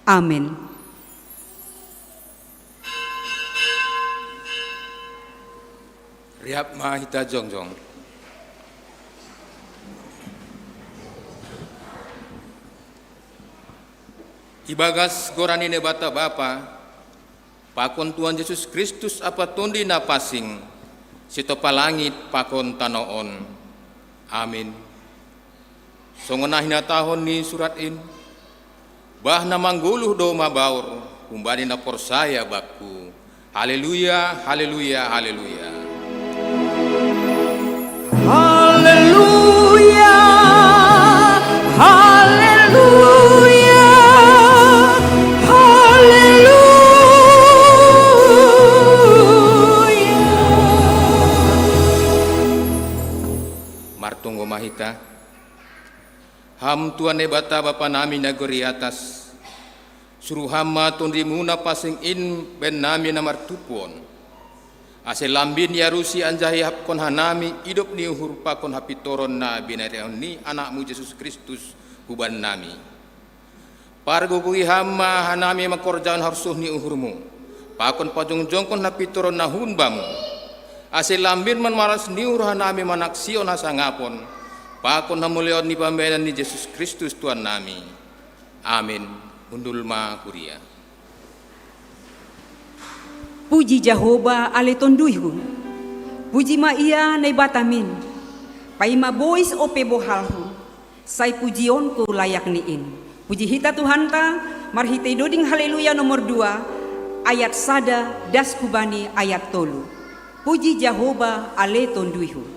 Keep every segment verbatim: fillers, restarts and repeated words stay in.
Amin. Rihap ma hita jongjong. Ibagas goran ni Naibata Bapa, pakon Tuhan Jesus Kristus ampa Tondi Na Pansing, sitopa langit pakon tano on. Amin. Songon na hinatahon ni surat in, bah na manggoluh do mabaor humbani na porsaya Bakku. Haleluya, haleluya, haleluya. Haleluya, haleluya, haleluya. Martonggo ma hita. Ham Tuhan Naibata Bapa nami na gori atas, suru Ham ma Tondimu na pansing in bahen nami na martumpu on, ase lambin iarusi anjaha ihapkon hanami idop ni uhur pakon hapintoron na binarehon ni Anakmu Jesus Kristus huban nami. Pargogohi Ham ma hanami mangkorjahon harsuh ni uhurMu, pakon pajongjongkon hapintoron na hun Bamu, ase lambin manmalas ni uhur hanami manaksihon hasangapon pakon hamuliaon ni pambahenan ni Jesus Kristus Tuhan nami. Amin. Hundul ma huria. Puji Jahowa ale TonduyHu. Puji ma Ia Naibatamin. Paima bois ope bohalhu, sai pujionku layak ni in. Puji hita Tuhanta marhitei doding Haleluya nomor dua, ayat sada das hubani ayat tolu. Puji Jahowa ale TonduyHu.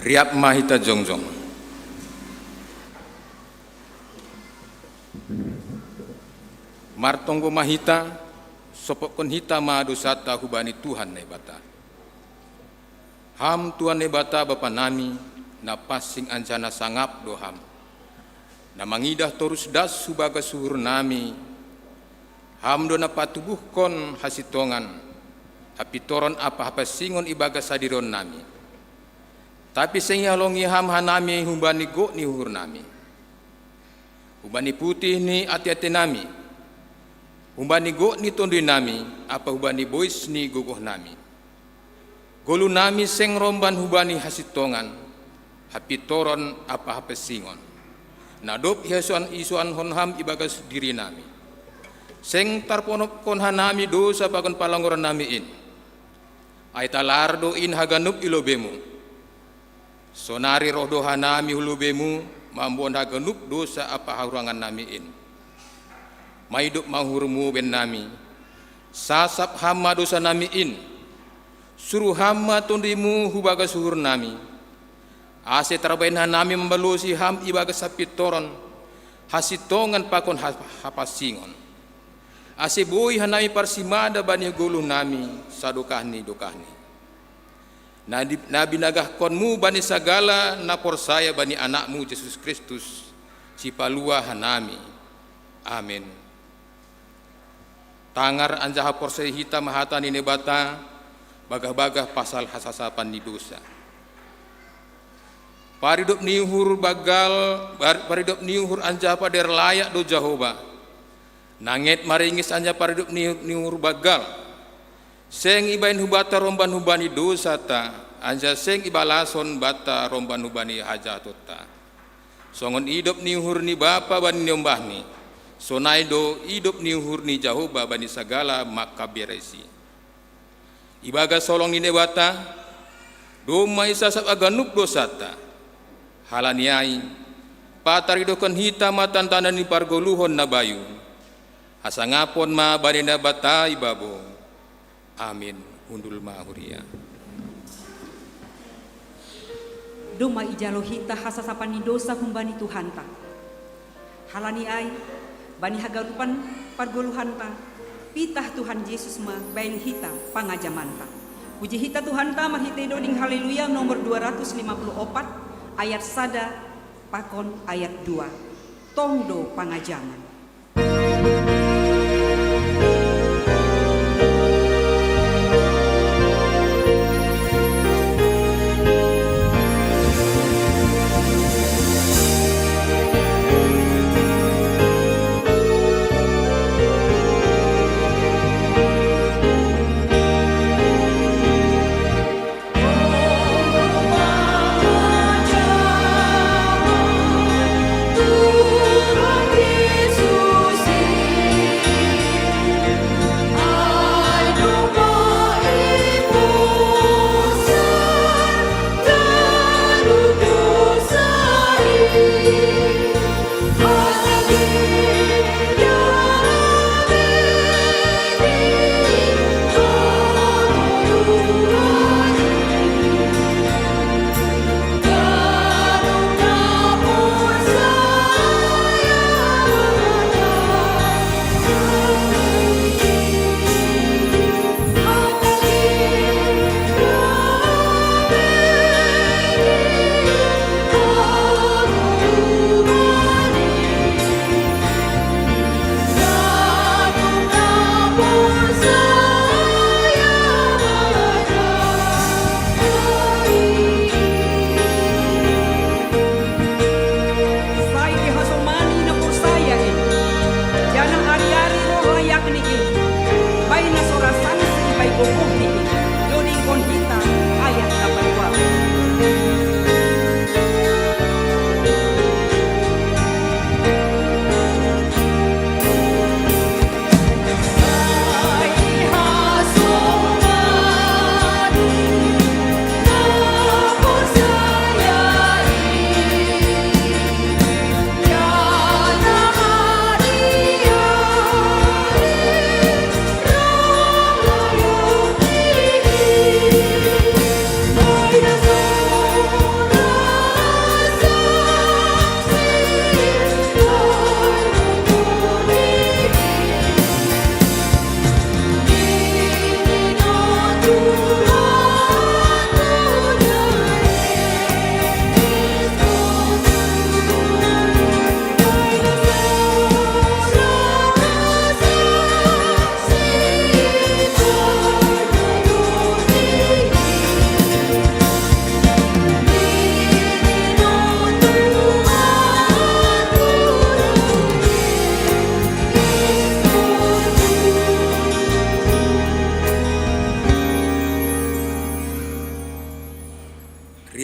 Riap ma hita jongjong. Martonggo ma hita, sopokkon hita ma dosata hubani Tuhan Naibata. Ham Tuhan Naibata Bapa nami, na pansing anjaha na sangap do Ham. Na mangidah torus das hubagas uhur nami, Ham do na patubuhkon hasintongan, hapintoron ampa hapansingon ibagas sadirion nami. Tapi seng ihalongi Ham hanami humbani gok ni uhur nami, humbani putih ni ate-ate nami, humbani gok ni tonduy nami, ampa humbani bois ni gogoh nami. Goluh nami seng romban hubani hasintongan, hapintoron ampa hapansingon, na dob ihasoan-isoankon Ham ibagas diri nami. Seng tarponophon hanami dosa pakon palangoran nami in. Ai talar do in haganup i lobei-Mu. Sonari roh do hanami hu lobei-Mu, mamboan haganup dosa ampa hahurangan nami in. Maidop ma uhur-Mu bahen nami. Sasap Ham ma dosa nami in. Suru Ham ma tonduy-Mu hubagas uhur nami, ase tarbahen hanami mambalosi Ham ibagas hapintoron, hasintongan pakon ha-, hapansingon. Ase boi hanami parsimada bani goluh nami sadokah ni dokahni, na di-, na binagahkon-Mu bani sagala na porsaya bani Anak-Mu Jesus Kristus, Sipalua hanami. Amen. Tangar anjaha porsaya hita ma hata ni Naibata, bagah-bagah pasal hasasapan ni dosa. Paridop ni uhur banggal, par-, paridop ni uhur anjaha paderlayak do Jahowa. Nanget maringis anjaha paridop ni, ni uhur banggal. Seng ibahen hubanta romban hubani dosanta, anjaha seng ibalashon banta romban hubani hajahatonta. Songon idop ni uhur ni Bapa bani niombahni, sonai do idop ni uhur ni Jahowa bani sagala mangkaberesi. Ibagas holong ni Naibata, domma isasap haganup dosanta. Halani ai, pataridohon hita ma tanda-tanda ni pargoluhon na bayu. Hasangapon ma bani Naibata ibabo. Amin. Hundul ma huria. Domma ijalo hita hasasapan ni dosa humbani Tuhanta. Halani ai, bani haganupan pargoluhanta, pitah Tuhan Jesus ma bahen hita pangajamanta. Puji hita Tuhanta marhitei doding Haleluya nomor dua ratus lima puluh opat, ayat sada pakon ayat dua. Tong do pangajaman.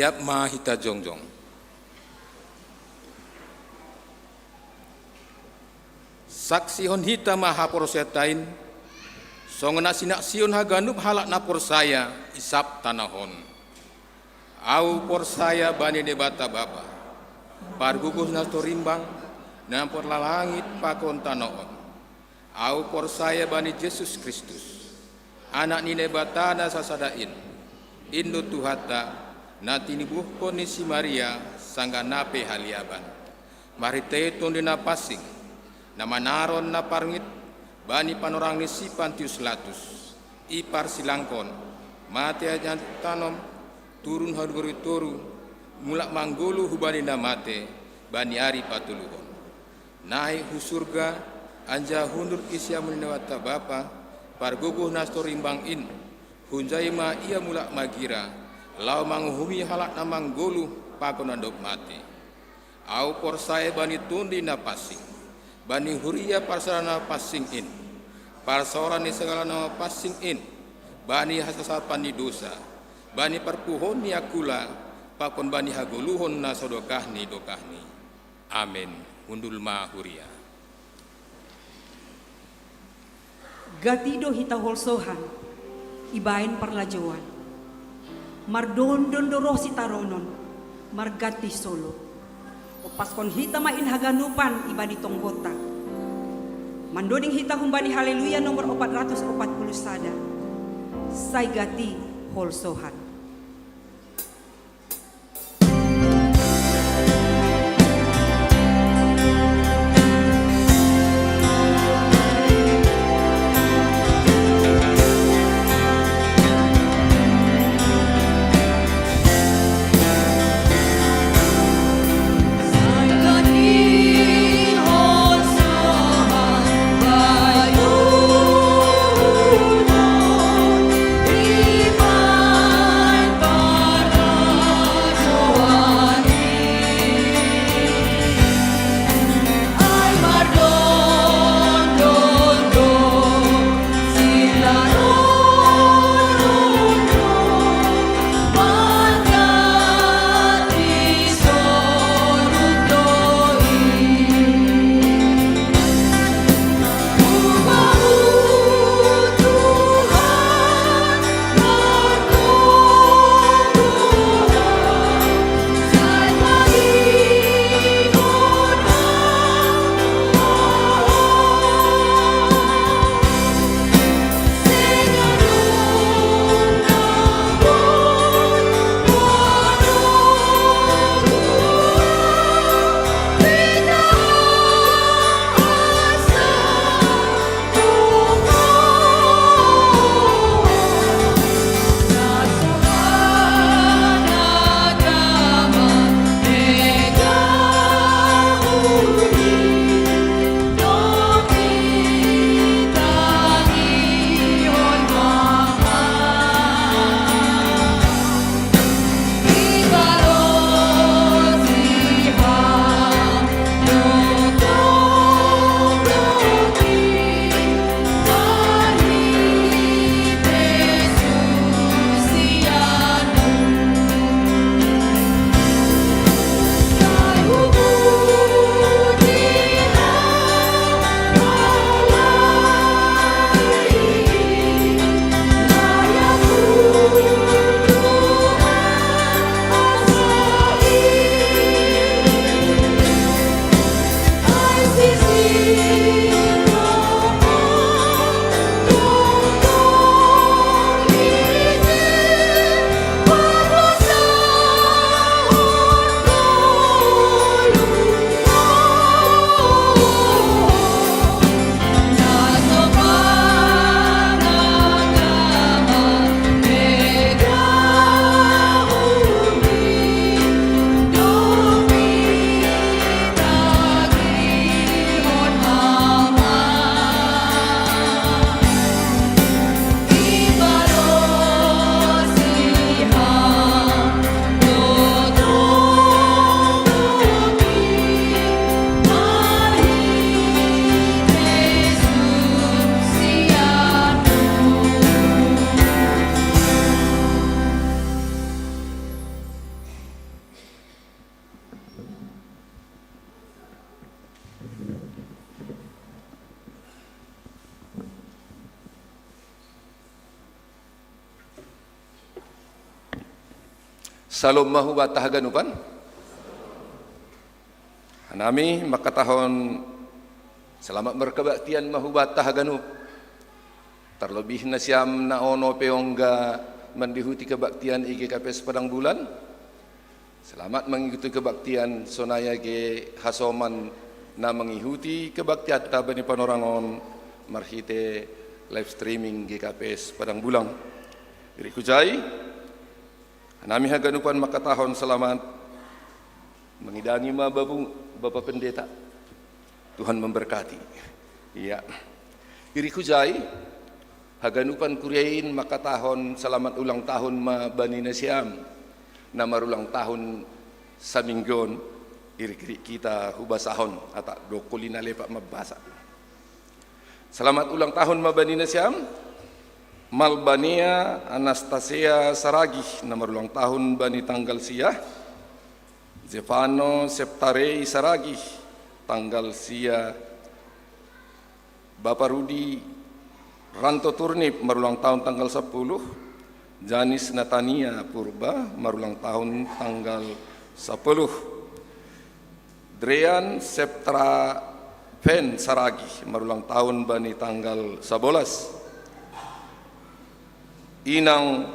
Siap ma hita jongjong. Saksihon hita ma haporseaonta in, songon na sinaksihon haganup halak na porsaya i sab tanoh on. Ahu porsaya bani Naibata Bapa, Pargogoh na so rimbang, na mamporlah langit pakon tanoh on. Ahu porsaya bani Jesus Kristus, Anak ni Naibata na sasada in. In do Tuhanta, na tinubuhkon ni si Maria sanggah na pe haliaban, marhitei Tonduy Napansing, na manaron na parngit bani panorang ni si Pontius Pilatus, iparsilangkon, mate, anjaha tanom, turun hubani ari toru, mulak manggoluh hubani na mate bani ari patoluhon. Naik hu surga, anjaha hundul i siamun ni Naibata Bapa, Pargogoh na so rimbang in. Hunjai ma Ia mulak magira, laho manguhumi halak na manggoluh pakon na dob mate. Ahu porsaya bani Tonduy Napansing, bani huria parsada na pansing in, parsaoran ni sagala na mapansing in, bani hasasapan ni dosa, bani parpuhoon ni angkula, pakon bani hagoluhon na sadokah ni dokahni. Amen. Hundul ma huria. Gati do hita holsohan ibaen parlajouan. Mardondon do roh sitaronon, margantih solo. Ompaskon hita ma in haganupan ibani tonggonta. Mandoding hita humbani Haleluya nomor opat ratus opat puluh sada. Sai gati holsohan. Salom ma hubata haganupan. Hanami makatahon salamat markabaktian ma hubata haganup. Tarlobih nasiam na ono pe ongga mandihuti kabaktian i G K P S Padang Bulan. Salamat mangikuti kabaktian sonai age hasoman na mangihuti kabaktian ta bani panorang on marhite live streaming G K P S Padang Bulan. Irik hujai, hanami haganupan makatahon salamat. Mangidangi ma babu, Bapak Pendeta. Tuhan memberkati. Iya. Irik hujai, haganupan kuriain makatahon salamat ulang tahun ma bani nasiam na marulang tahun saminggon. Irik-irik kita hubasahon ata dokoli na lepak mabasa. Salamat ulang tahun ma bani nasiam. Malbania Anastasia Saragih na marulang tahun bani tanggal sia. Zefano Septarei Saragih tanggal sia. Bapak Rudi Ranto Turnip marulang tahun tanggal sepuluh. Janis Natania Purba marulang tahun tanggal sepuluh. Drean Septra Fen Saragih marulang tahun bani tanggal sebelas. Inang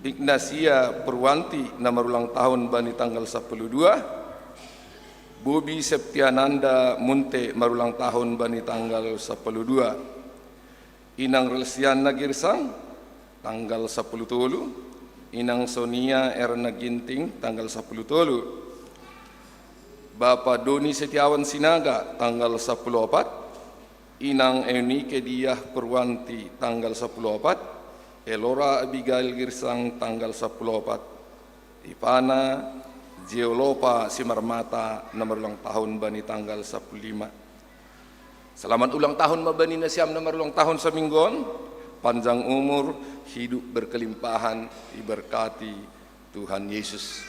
Ignasia Purwanti na marulang tahun bani tanggal sepuluh dua. Bobi Septiananda Munte marulang tahun bani tanggal sepuluh dua. Inang Relsiana Girsang tanggal sepuluh tolu. Inang Sonia Erna Ginting tanggal sepuluh tolu. Bapak Doni Setiawan Sinaga tanggal sepuluh opat. Inang Eunike Diah Purwanti tanggal sepuluh opat. Elora Abigail Girsang tanggal sepuluh opat. Ipana Jeolopa Simarmata na marulang tahun bani tanggal sepuluh lima. Salamat ulang tahun ma bani nasiam na marulang tahun saminggon. Panjang umur, hidup berkelimpahan, diberkati Tuhan Yesus.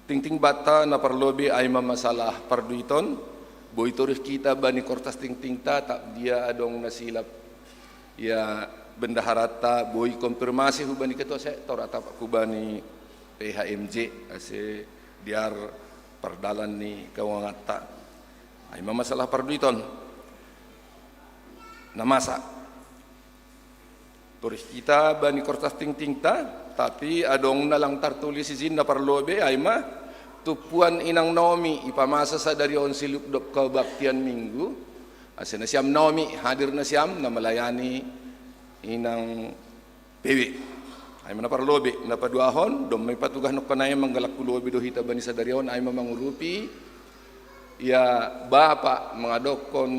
Tingting bata na parlobe ai ma masalah parduiton. Boi torih kita bani kortas tingtingta, tak dia adong na silap. Ya, bendaharata boi konfirmasi hubani ketua sektor atau hubani P H M J ase diar pardalan ni keuangatta. Ai ma masalah parduiton. Na masa torih kita bani kortas tingtingta, tapi adong na lang tartulis ijin na parlobe, ai ma tumpuan inang Naomi, ipamasa sadari on siluk dob kabaktian Minggu. Ase nasiam Naomi, hadir nasiam na melayani inang P W. Ai ma na parlobe, na paduahon, domma ipatugah nongko nai manggalakku lobe do hita bani sadari on, ai ma mangurupi ia bapa mangadokkon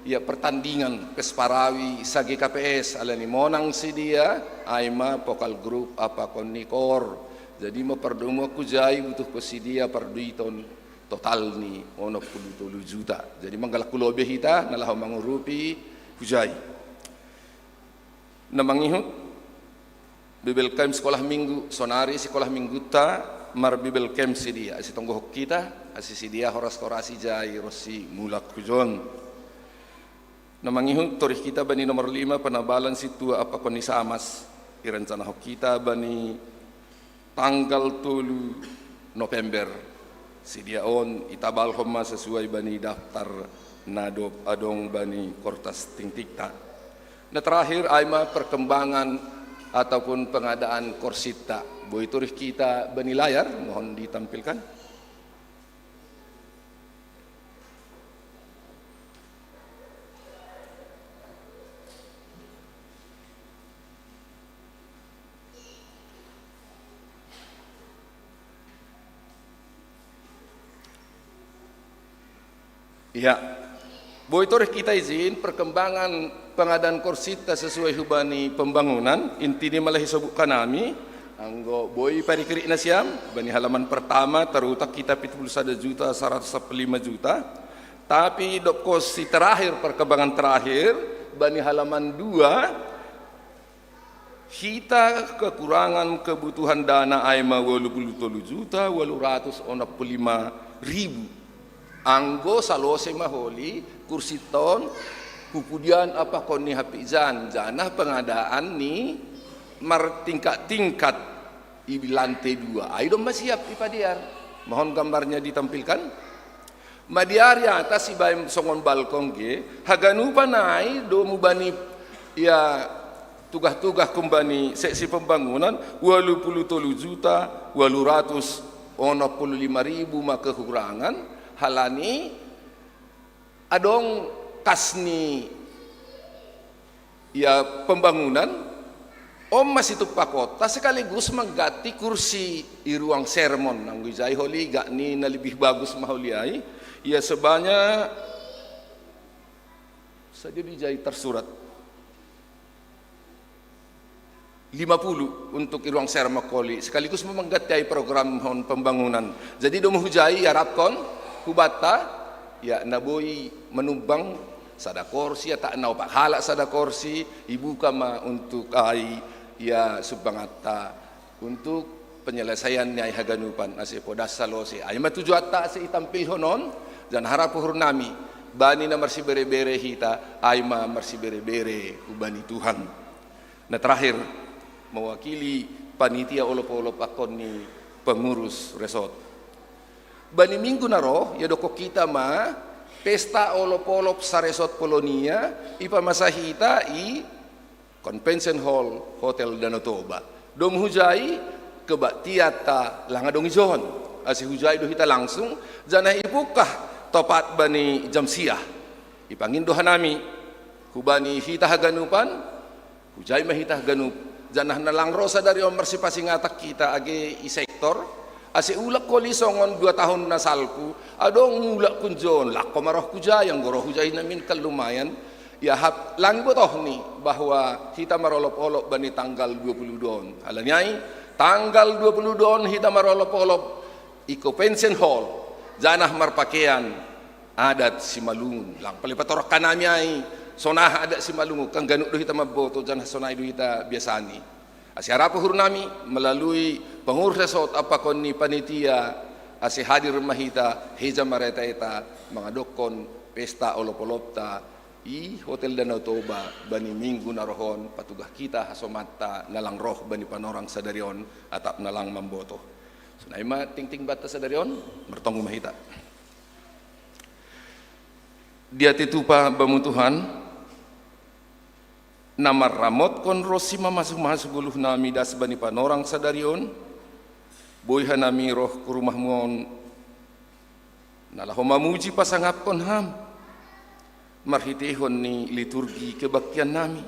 ia pertandingan pes parawi sa G K P S, alani monang sidia, ai ma pokal grup apa kon ni kor. Jadi ma pardomuan hujai butuhkon sidia parduiton total ni onom puluh tolu juta. Jadi manggalakku lobe hita na laho mangurupi hujai. Na mangihut Bible Camp sekolah minggu, sonari sekolah mingguta mar Bible Camp sidia, ase tonggohon kita, ase sidia horas-horas ijai ronsi mulak hujon. Na mangihut torih kita bani nomor lima, penabalan sintua apa kon ni samas, irencanahon kita bani tanggal tolu November. Sidia on itabalhon ma sesuai bani daftar na dob adong bani kortas tingtingta. Na terakhir, ai ma perkembangan ataupun pengadaan korsitta. Boi torih kita bani layar, mohon ditampilkan. Iya. Boi torih kita ijin perkembangan pengadaan korsitta sesuai hubani pembangunan, inti ni ma laho isobutkan hami, anggo boi parikirik nasiam, bani halaman pertama tarutak kita pitu puluh sada juta saratus sampulu lima juta, tapi dob ronsi terakhir, perkembangan terakhir, bani halaman dua, hita kekurangan kebutuhan dana ai ma walu puluh tolu juta walu ratus onom puluh lima ribu. Anggo salose ma holi kursitta on, pupudian apa kon ni hapijan, janah pengadaan ni martingkat-tingkat. I lantai dua. Ai do ma siap i padiar. Mohon gambarnya ditampilkan. Madiar i atas ibaen songon balkon ge, haganupan ai domu bani ia tugah-tugah kumbani seksi pembangunan, walu pulu tolu juta walu ratus onom pulu lima ribu ma kekurangan, halani adong kas ni ia pembangunan, on ma situpa kota sekaligus mengganti kursi i ruang sermon, nanggo ijai holi gak ni na lebih bagus ma holi ai, ia sebanyak sadia di ijai tersurat lima pulu untuk i ruang sermon holi, sekaligus ma mengganti ai program hon pembangunan. Jadi domu hujai iarapkon hubanta, ia na boi manumbang sada korsi, ia tak na opat halak sada korsi, ibuka ma untuk ai ia sumbanganta untuk penyelesaian ni ai haganupan, ase podas salose. Ai ma tujuanta ase itampilhon on, janah harap uhur nami, bani na marsibere-bere hita, ai ma marsibere-bere hubani Tuhan. Na terakhir, mewakili panitia olop-olop angkon ni pengurus resort. Bani minggu na roh, iadokkon hita ma pesta olop-olop saresort Polonia, ipamasa hita i Convention Hall Hotel Danau Toba. Domu hujai kebaktianta lang adong ijon. Ase hujai do hita langsung, janah ipungkah topat bani jam sia. Ipangindo hanami hubani hita haganupan, hujai ma hita haganup, janah na lang ro sadari on marsipasingatak hita age i sektor, ase ulang holi songon dua tahun na salpu, adong mulak kunjon, lang ho ma roh hujai, anggo roh hujai namin kan lumayan, ia hap lang ibotohni bahwa hita marolop-olop bani tanggal dua pulu dua on. Halani ai, tanggal dua pulu dua on hita marolop-olop i Convention Hall, janah marpakean adat Simalungun. Lang pala ipatorang hanami ai sonaha adat Simalungun, kan ganup do hita mamboto, janah sonai do hita biasani. Ase harap uhur nami melalui pengurus resort, angkon ni panitia, ase hadir ma hita, heja mareta-eta mangadokkon pesta olop-olopta i Hotel Danau Toba bani minggu na roh on, patugah hita hasomanta na lang roh bani panorang sadari on, atap na lang mamboto. Sonai ma tingting banta sadari on, martonggo ma hita. Diatitupa Bamu Tuhan, na marramotkon ronsi mamasu-masu goluh nami das bani panorang sadari on, boi hanami roh hu rumahmu on, na laho mamuji pasangapkon Ham marhiteihon ni liturgi kebaktian nami.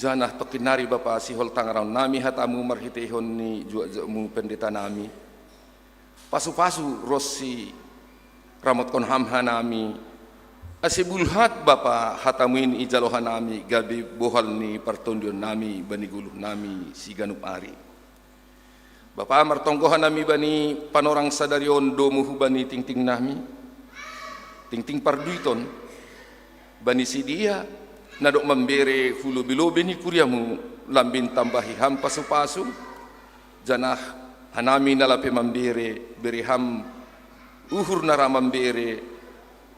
Janah tongkin nari Bapa, sihol tangarahon nami hatamu marhiteihon ni juak-juakmu pendeta nami. Pasu-pasu ronsi ramotkon Ham hanami, ase bulhat Bapa hatamu in ijalo hanami gabe bohal ni partondion nami bani goluh nami siganup ari. Bapa, martonggo hanami bani panorang sadari on domu hubani tingting nami, tingting parduiton, bani sidea na dob mambere hu lobi-lobi ni kuriamu, lambin tambahi Ham pasu-pasu, janah hanami na lape mambere, bere Ham uhur na ra mambere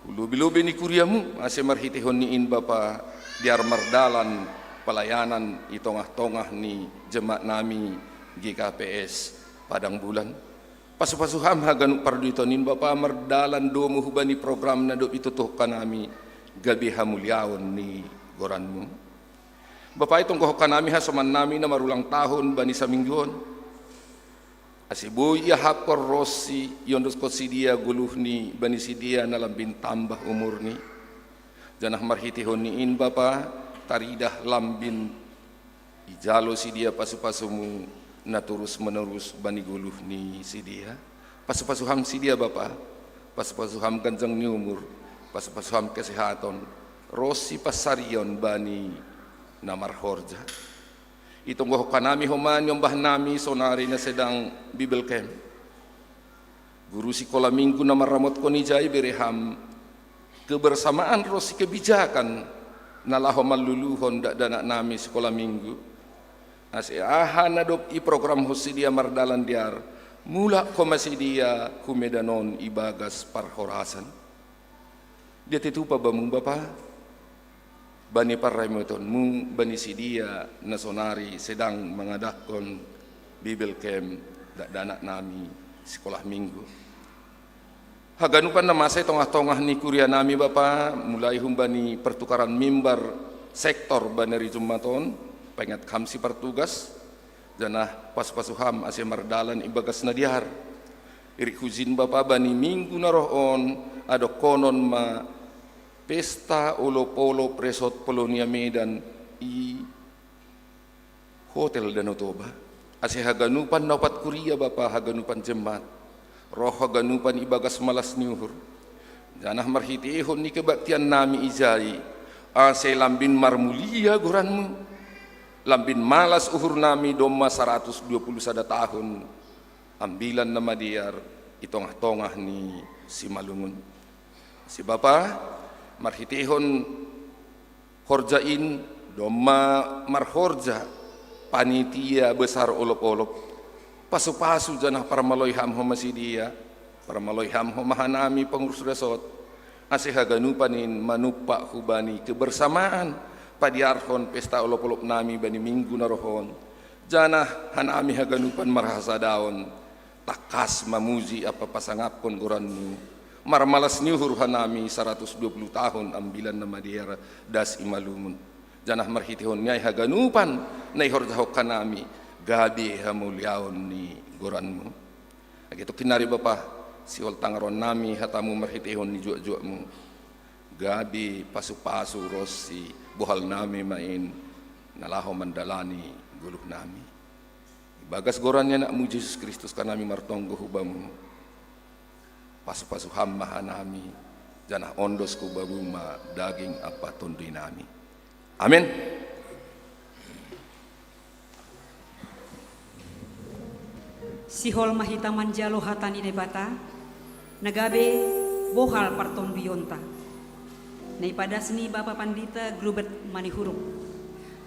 hu lobi-lobi ni kuriamu, ase marhiteihon ni in Bapa, biar mardalan palayanan i tongah-tongah ni jemaat nami G K P S Padang Bulan. Pasu-pasu Ham haganup parduiton in Bapa, mardalan domu hubani program na dob itotohon hanami gabe hamuliaon ni goranmu. Bapa, itonggohon hanami hasoman nami na marulang tahun bani saminggu on, ase boi iahapkon ronsi iondoskon sidea goluhni bani sidea na lambin tambah umurni. Janah marhiteihon ni in Bapa, taridah lambin ijalo sidea pasu-pasumu na torus-menerus bani goluh ni sidea. Pasu-pasu Ham sidea Bapa, pasu-pasu Ham ganjang ni umur, pasu-pasu Ham kesehaton, ronsi pansarion bani na marhorja. Itonggohon hanami homa niombah nami sonari na sedang Bible Camp. Guru sikola minggu na marramotkon ijai, bere Ham kebersamaan ronsi kebijakan na laho manluluhon dakdanak nami sikola minggu. Ase aha na dob iprogramhon sidea mardalan dear, mulak homa sidea hu Medan on ibagas parhorasan. Diatitupa Bamu Bapa, bani parraimutonmu, bani sidia na sonari sedang mangadakkon Bible Camp dakdanak nami sikolah minggu. Haganupan na masa i tongah-tongah ni kuria nami Bapa, mulai humbani pertukaran mimbar sektor bani ari Jumat on, paingat ham sipartugas, janah pasu-pasu ham ase mardalan ibagas na dear. Irik hujin Bapa, bani minggu na roh on adokkonon ma pesta olop-olop Resort Polonia Medan i Hotel Danau Toba. Ase haganupan na ompat kuria Bapa, haganupan jemaat, roh haganupan ibagas malas ni uhur, janah marhiteihon ni kebaktian nami ijai, ase lambin marmulia goranmu, lambin malas uhur nami domma saratus dua puluh sada tahun Ambilan Namadear i tongah-tongah ni Simalungun. Ase Bapa, marhiteihon horja in, domma marhorja panitia besar olop-olop, pasu-pasu janah parmaloi ham homa sidia, parmaloi ham homa hanami pengurus Resort, ase haganupan in manumpak hubani kebersamaan padearhon pesta olop-olop nami bani minggu na roh on, janah hanami haganupan marhasadaon tangkas mamuji ampa pasangapkon goranmu. Marmalas ni uhur hanami saratus dua puluh tahun Ambilan Namadear das Simalungun, janah marhiteihon ni ai haganupan na ihorjahon hanami gabe hamuliaon ni goranmu. Age tongkin nari Bapa, sihol tangaron nami hatamu marhiteihon ni juak-juakmu, gabe pasu-pasu ronsi bohal nami ma in na laho mandalani goluh nami. Ibagas goran ni Anakmu Jesus Kristus hanami martonggo hu Bamu. Pasu-pasu ham ma hanami, janah ondos hu Bamu ma daging ampa tondui nami. Amin. Sihol ma hita manjalo hata ni Naibata, na gabe bohal partonduionta, na ipadas ni Bapa Pandita Grubert Manihuruk,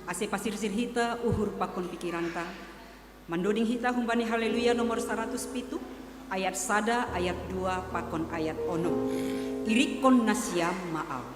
ase pasirsir hita uhur pakon pikiranta, mandoding hita humbani Haleluya nomor saratus pitu, ayat sada, ayat dua, pakon ayat onom. Irikkon nasiam ma ahu.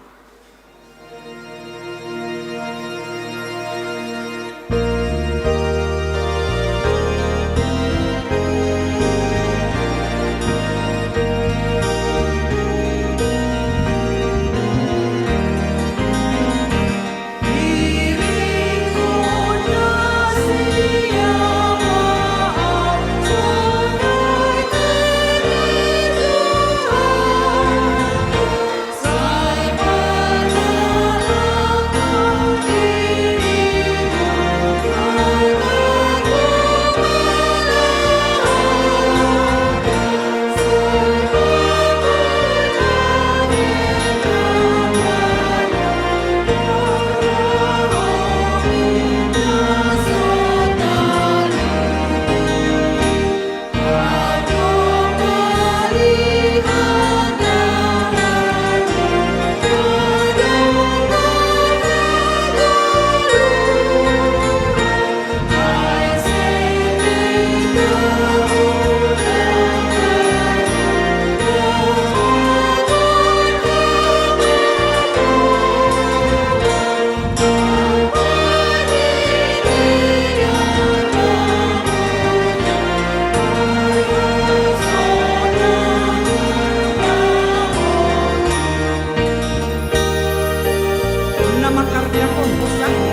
Na mangkarjahon hosana,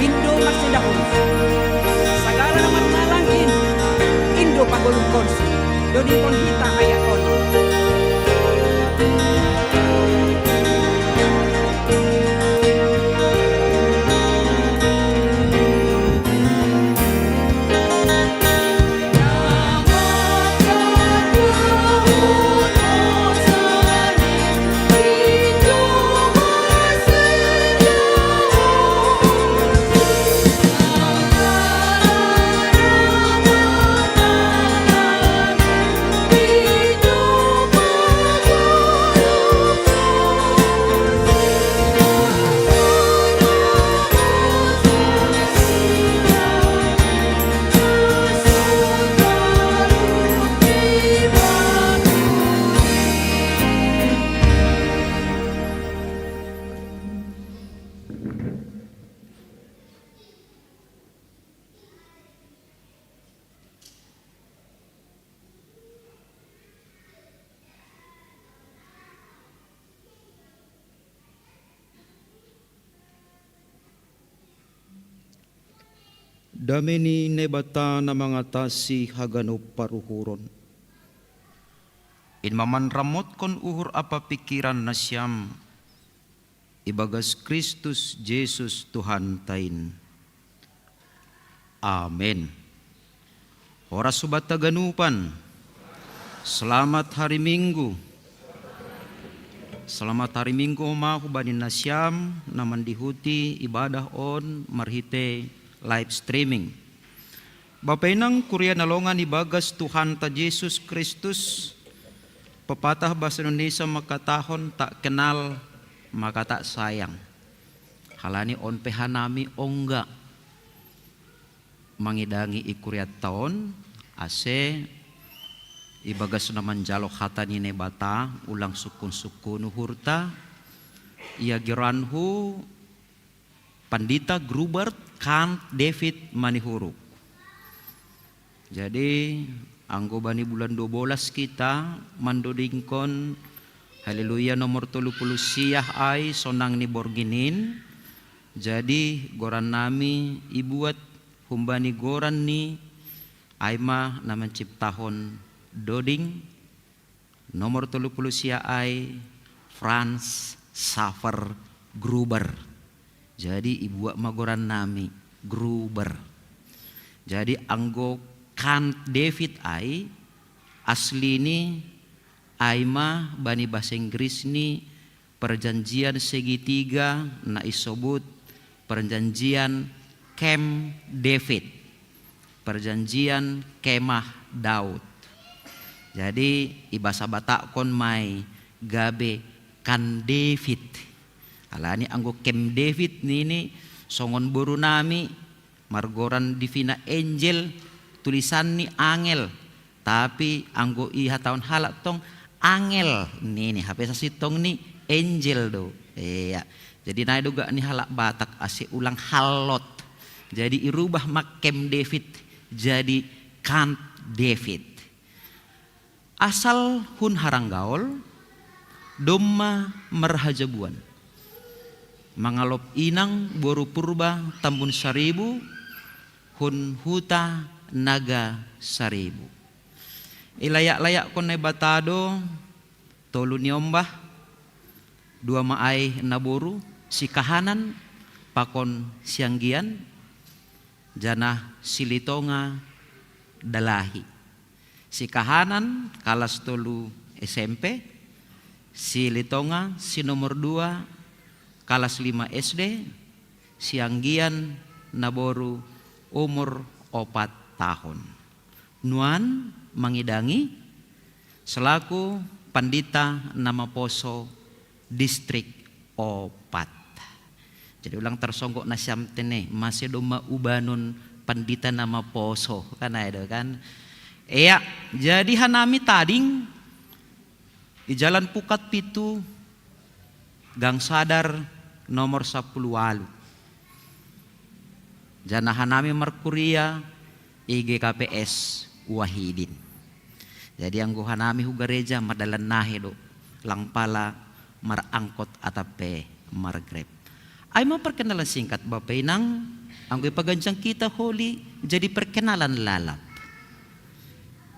indo marsedahonsi. Sagala na marnalangin, indo pagoluhkonsi. Dodingkon hita ayat on. Dame ni Naibata na mangatasi haganup paruhuron, in mamanramotkon uhur ampa pingkiran nasiam ibagas Kristus Jesus Tuhanta in. Amen. Horas hubanta haganupan. Selamat hari Minggu. Selamat hari Minggu ma hubani nasiam na mandihuti ibadah on marhite live streaming. Bapa inang kuria na longan ibagas Tuhanta Jesus Kristus, pepatah bahasa Indonesia mangkatahon tak kenal maka tak sayang. Halani on pe hanami ongga mangidangi i kurianta on, ase ibagas na manjalo hata ni Naibata ulang sungkun-sungkun uhurta, ia geranhu Pandita Gruber Kant David Manihuruk. Jadi anggo bani bulan dua belas kita mandodingkon Haleluya nomor tolu puluh siah ai sonang ni borngin in. Jadi goran nami ibuat humbani goran ni ai ma na manciptahon doding nomor tolu puluh siah ai, Franz Xaver Gruber. Jadi ibuat ma goran nami Gruber. Jadi anggo Kant David ai, asli ni ai ma bani bahasa Inggris ni perjanjian segitiga na isobut perjanjian Camp David, perjanjian kemah Daud. Jadi ibasa Batakkon ma i gabe Camp David. Alani anggo Camp David nini songon boru nami margoran Divina Angel, tulisanni angel. Tapi anggo ihatahon halak tong angel nini, hape sasintongni angel do. Iya. Jadi nai do gok ni halak Batak ase ulang hallot. Jadi irubah ma Camp David jadi Kant David. Asal hun Haranggaol, domma marhajabuan. Mangalop inang boru Purba Tambun Saribu, hun huta Naga Saribu. Ilayak-layakkon Naibata do tolu ni ombah, dua ma ai naboru, si kahanan pakon si anggian, janah si litonga dalahi. Si kahanan kalas tolu S M P, si litonga si nomor dua kalas lima S D, si anggian naboru umur opat tahun. Nuan mangidangi selaku pandita na maposo distrik opat. Jadi ulang tarsonggot nasiam tene, mase domma ubanon pandita na maposo, kan ai do kan? Ea, jadi hanami tading i Jalan Pukat pitu, Gang Sadar nomor sapuluh ualu. Janah hanami markuria i G K P S Wahidin. Jadi anggo hanami hu gareja mardalan nahei do, lang pala marangkot atap pe margrab. Ai ma perkenalan singkat Bapa Inang, anggo ipaganjang kita holi jadi perkenalan lalap.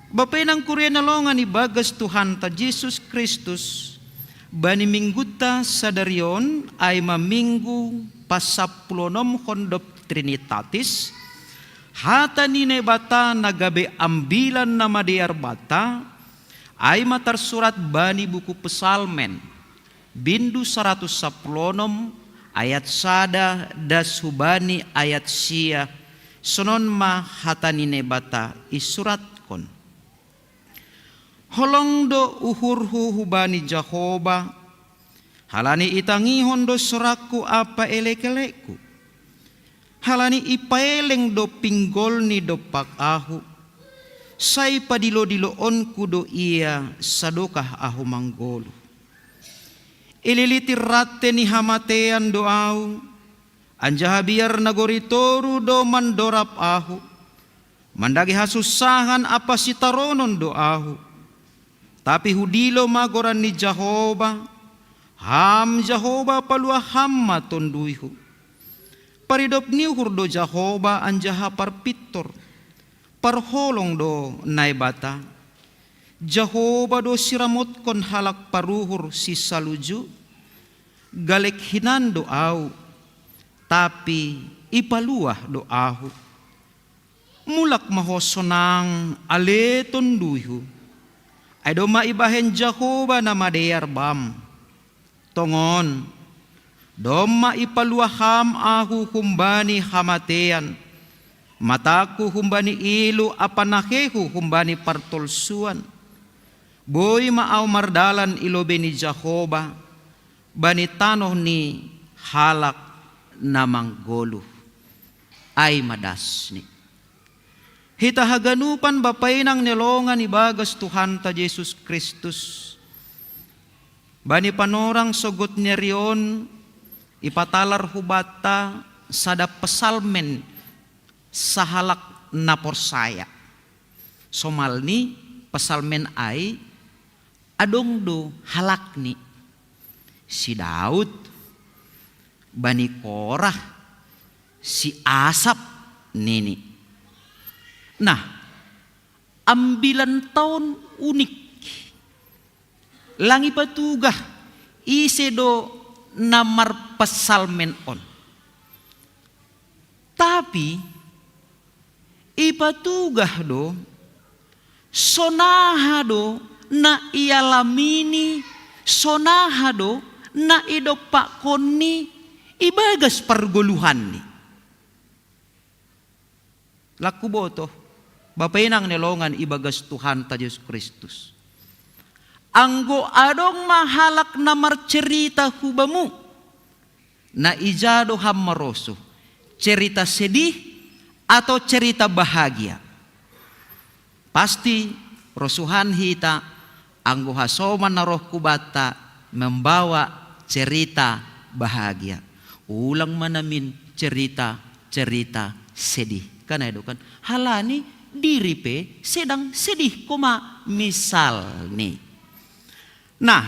Bapa Inang kuria na longan ibagas Tuhanta Jesus Kristus, bani minggunta sadari on ai ma minggu pasampuluonomhon dob Trinitatis, hata ni Naibata na gabe ambilan na madear banta, ai ma tarsurat bani buku Psalmen, bindu saratus sampulu onom, ayat sada das hubani ayat sia, sonon ma hata ni Naibata isuratkon. Holong do uhurhu hubani Jahoba, halani itangihon do sorakku ampa elek-elekku. Halani ipaeleng do pinggolni dompak ahu, sai padilo-diloonku do ia sadokah ahu manggoluh. Ililiti rante ni hamatean do ahu, anjaha biar nagori toru do mandorab ahu, mandage hasunsahan ampa sitaronon do ahu. Tapi hudilo ma goran ni Jahoba, ham Jahoba paluah ham ma tonduyhu. Paridop ni uhur do Jahoba anjaha parpintor, parholong do Naibata. Jahoba do siramotkon halak paruhur sisaluju. Galek hinan do ahu, tapi ipaluah do ahu. Mulak ma ho sonang ale tonduyhu, ai domma ibahen Jahoba na madear bam. Tongon, domma ipaluah ham ahu humbani hamatean, matangku humbani ilu ampa nahehu humbani partolsuan. Boi ma ahu mardalan i lobei ni Jahoba, bani tanoh ni halak na manggoluh. Ai ma dasni. Hita haganupan bapa inang ni longan ibagas Tuhanta Jesus Kristus. Bani panorang sogot ni ari on, ipatalar hubanta sada psalmen sahalak na porsaya. Somalni psalmen ai adong do halakni. Si Daud, bani Korah, si Asap nini. Nah, ambilan taon unik. Lang ipatugah ise do na marpsalmen on. Tapi ipatugah do, sonaha do na ialamini, sonaha do na idompakkonni ibagas pargoluhanni. Lang hubotoh, bapa inang ni longan ibagas Tuhanta Jesus Kristus. Anggo adong ma halak na marcerita hubamu, na ija do ham marosuh, cerita sedih atau cerita bahagia? Pasti rosuhan hita anggo hasoman na roh hubanta membawa cerita bahagia. Ulang ma namin cerita-cerita sedih. Kan ai do kan? Halani diri pe sedang sedih koma misalni. Nah,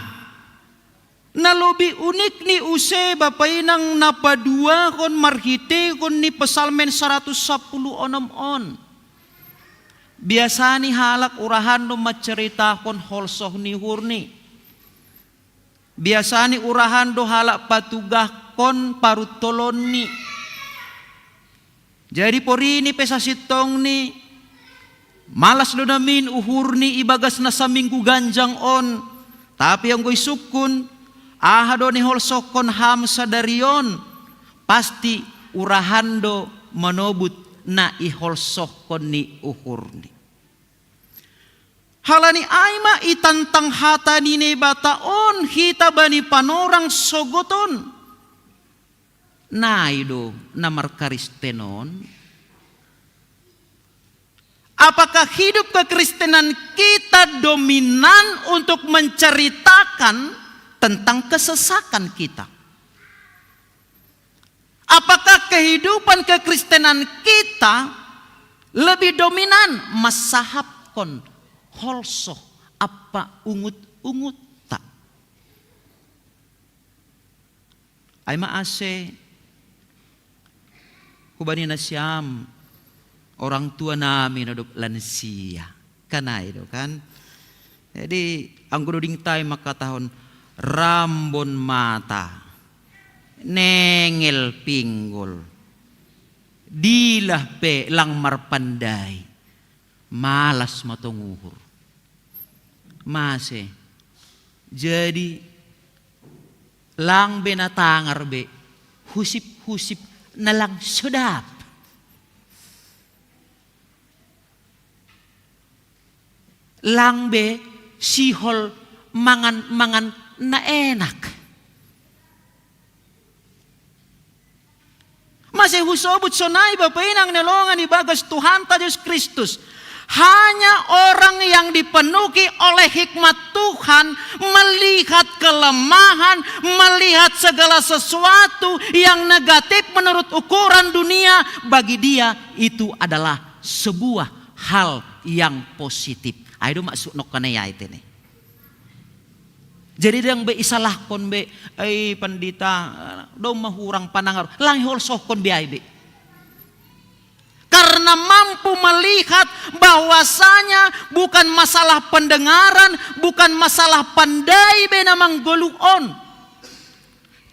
na lobi unikni use bapa inang na paduahon marhiteihon ni psalmen saratus sapuluh onom on. Biasani halak urahan do manceritahon holsoh ni uhurni. Biasani urahan do halak patugahkon paruntolonni. Jadi porini pe sasintongni, malas do namin uhurni ibagas na saminggu ganjang on, tapi anggo isungkun, aha do niholsohkon ham sadari on, pasti urahan do manobut na iholsohkon ni uhurni. Halani ai ma itantang hata ni Naibata on hita bani panorang sogot on. Nai do na markaristen on? Apakah hidup kekristenan kita dominan untuk menceritakan tentang kesesakan kita? Apakah kehidupan kekristenan kita lebih dominan masahapkon holsoh apa ungut-ungutta? Ai ma ase hubani nasiam orang tua nami na dob lansia. Kan ai do kan? Jadi anggo doding tai mangkatahon rambon mata, nengel pinggol, dilah pe lang marpandai, malas ma tong uhur. Mase. Jadi lang be na tangar be, husip-husip na lang sodap. Lang be sihol mangan-mangan na enak. Mase husobut sonai bapa inang ni longan ibagas Tuhanta Jesus Kristus. Hanya orang yang dipenuhi oleh hikmat Tuhan melihat kelemahan, melihat segala sesuatu yang negatif menurut ukuran dunia, bagi dia itu adalah sebuah hal yang positif. Ai do maksud nokkanai ai tene. Jadi dang be isalahkon be, "Ai pandita, dong mahurang panangar." Lang holsohkon be ai be. Karena mampu melihat bahwasanya bukan masalah pendengaran, bukan masalah pandai be na manggoluh on.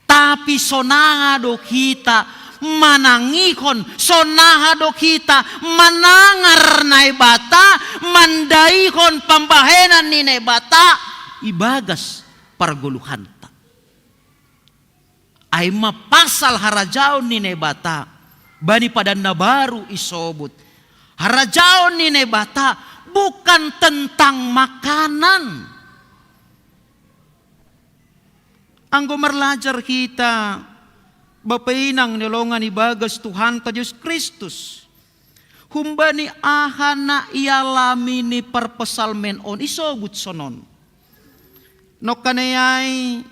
Tapi sonanga do hita manangihon, sonanga do hita manangar Naibata, mandaihon pambahenan ni Naibata ibagas pargoluhanta. Ai ma pasal harajaon ni Naibata, bani padan na baru isobut. Harajaon ni Naibata bukan tentang makanan. Anggo marlajar hita, Bapa inang ni longan ibagas Tuhanta Jesus Kristus, humbani aha na ialami ni parpsalmen on isobut sonon. Nongkanai ai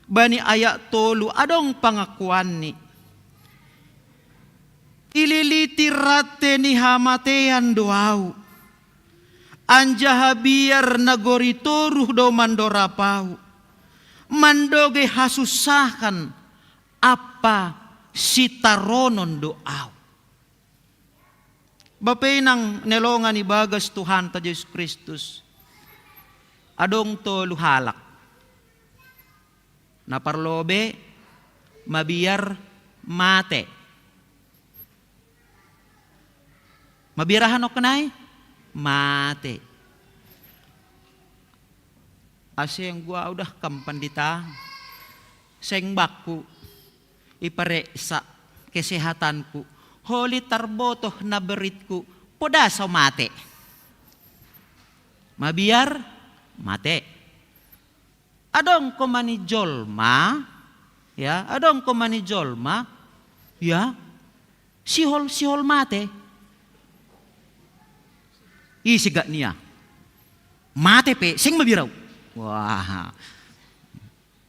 bani ayat tolu adong pangakuanni. Ililiti rante ni hamatean do au, anjaha biar nagori toruh do mandorap au, mandoge hasussahan ampa sitaronon do au. Bapa inang ni longan ibagas Tuhanta Jesus Kristus, adong tolu halak. Na parlobei, mabiar, mate. Mabiar aha nongkanai? Mate. Ase anggo au dah kam pandita, seng bangku ipareksa kesehatanku, holi tarbotoh na beritku, poda so mate. Mabiar, mate. Adong homa ni jolma, ya, adong homa ni jolma, ya, sihol, sihol mate. Ise gak nia? Mate pe, seng mabiar au. Wah.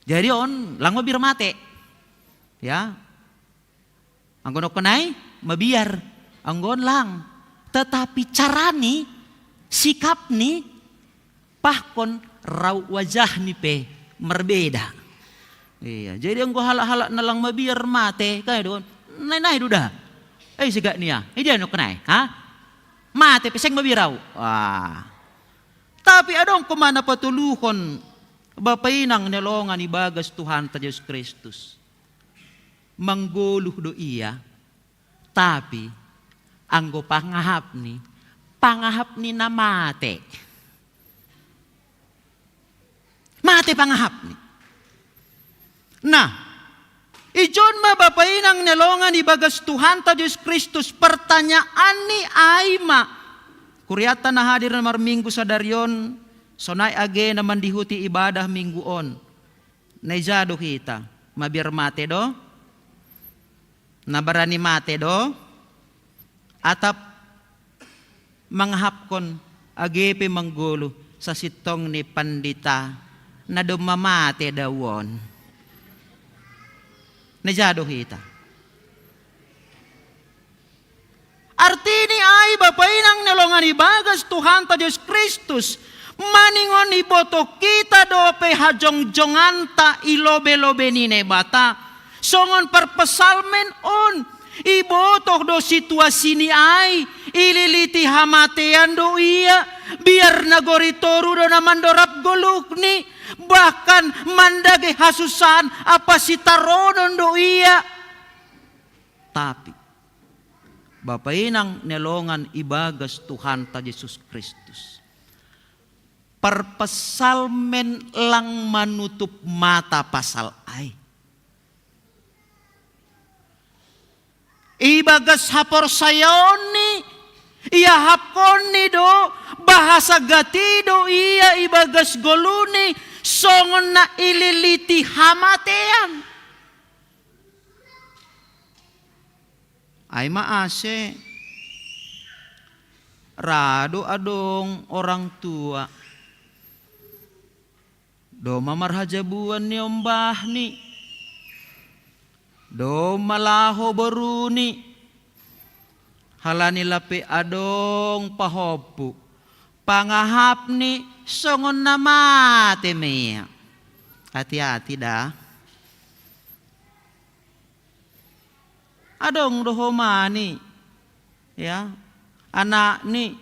Jadi on, lang mabiar mate. Ya. Anggo nongkanai, mabiar. Anggo on lang. Tetapi carani, sikapni, pahkon rau wajahni pe marbeda. Iya, jadi anggo halak-halak na lang mabiar mate, kan do on. Nai-nai do da. Eh, ise gak nia. Ija nongkanai, ha? Mate pe seng mabiar au. Wah. Tapi adong homa na patoluhon, Bapa inang ni longan ibagas Tuhanta Jesus Kristus. Manggoluh do ia, tapi anggo pangahapni, pangahapni na mate. Mate pangahapni. Nah, ijon ma Bapa inang ni longan ibagas Tuhanta Jesus Kristus, pertanyaanni ai ma. Kurianta na hadir na marminggu sadari on, sonai age na mandihuti ibadah minggu on. Na ija do hita, mabiar mate do? Na barani mate do? Atap mangahapkon age pe manggoluh sasintong ni pandita na domma mate da au on. Na ija do hita. Artini ai Bapa inang ni longan ibagas Tuhanta Jesus Kristus, maningon ibotoh hita dope hajongjonganta i lobe-lobe ni Naibata, songon parpsalmen on, ibotoh do situasini ai, ililiti hamatean do ia, biar nagori toruh do na mandorap goluhni, bahkan mandage hasussahan ampa sitaronon do ia. Tapi Bapa inang ni longan ibagas Tuhanta Jesus Kristus, parpsalmen lang manutup mata pasal ai. Ibagas haporsayaonni, iahapkonni do, bahasa gati do ia ibagas goluhni, songon na ililiti hamatean. Ai ma ase, ra do adong orang tua, domma marhajabuan ni ombahni, domma laho boruni, halani lape adong pahompu, pangahapni songon na mate ma ia. Hati-hati dah. Adong do ho mani, ya, anak ni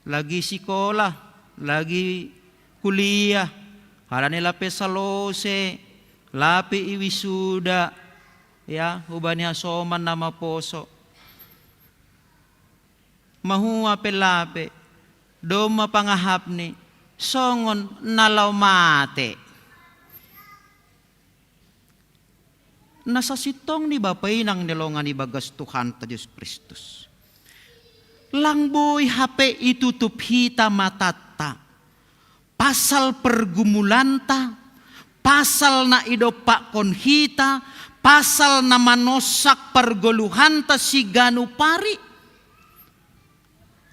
lagi sikola, lagi kuliah, halani lape salose, lape i wisuda, ya, hubani hasoman na maposo. Mahua pe lape, domma pangahapni, songon na laho mate. Na sasintongni bapa inang ni longan ibagas Tuhanta Jesus Kristus. Lang boi hape itutup hita matanta. Pasal pergumulanta, pasal na idompakkon hita, pasal na manonsak pargoluhanta siganup ari.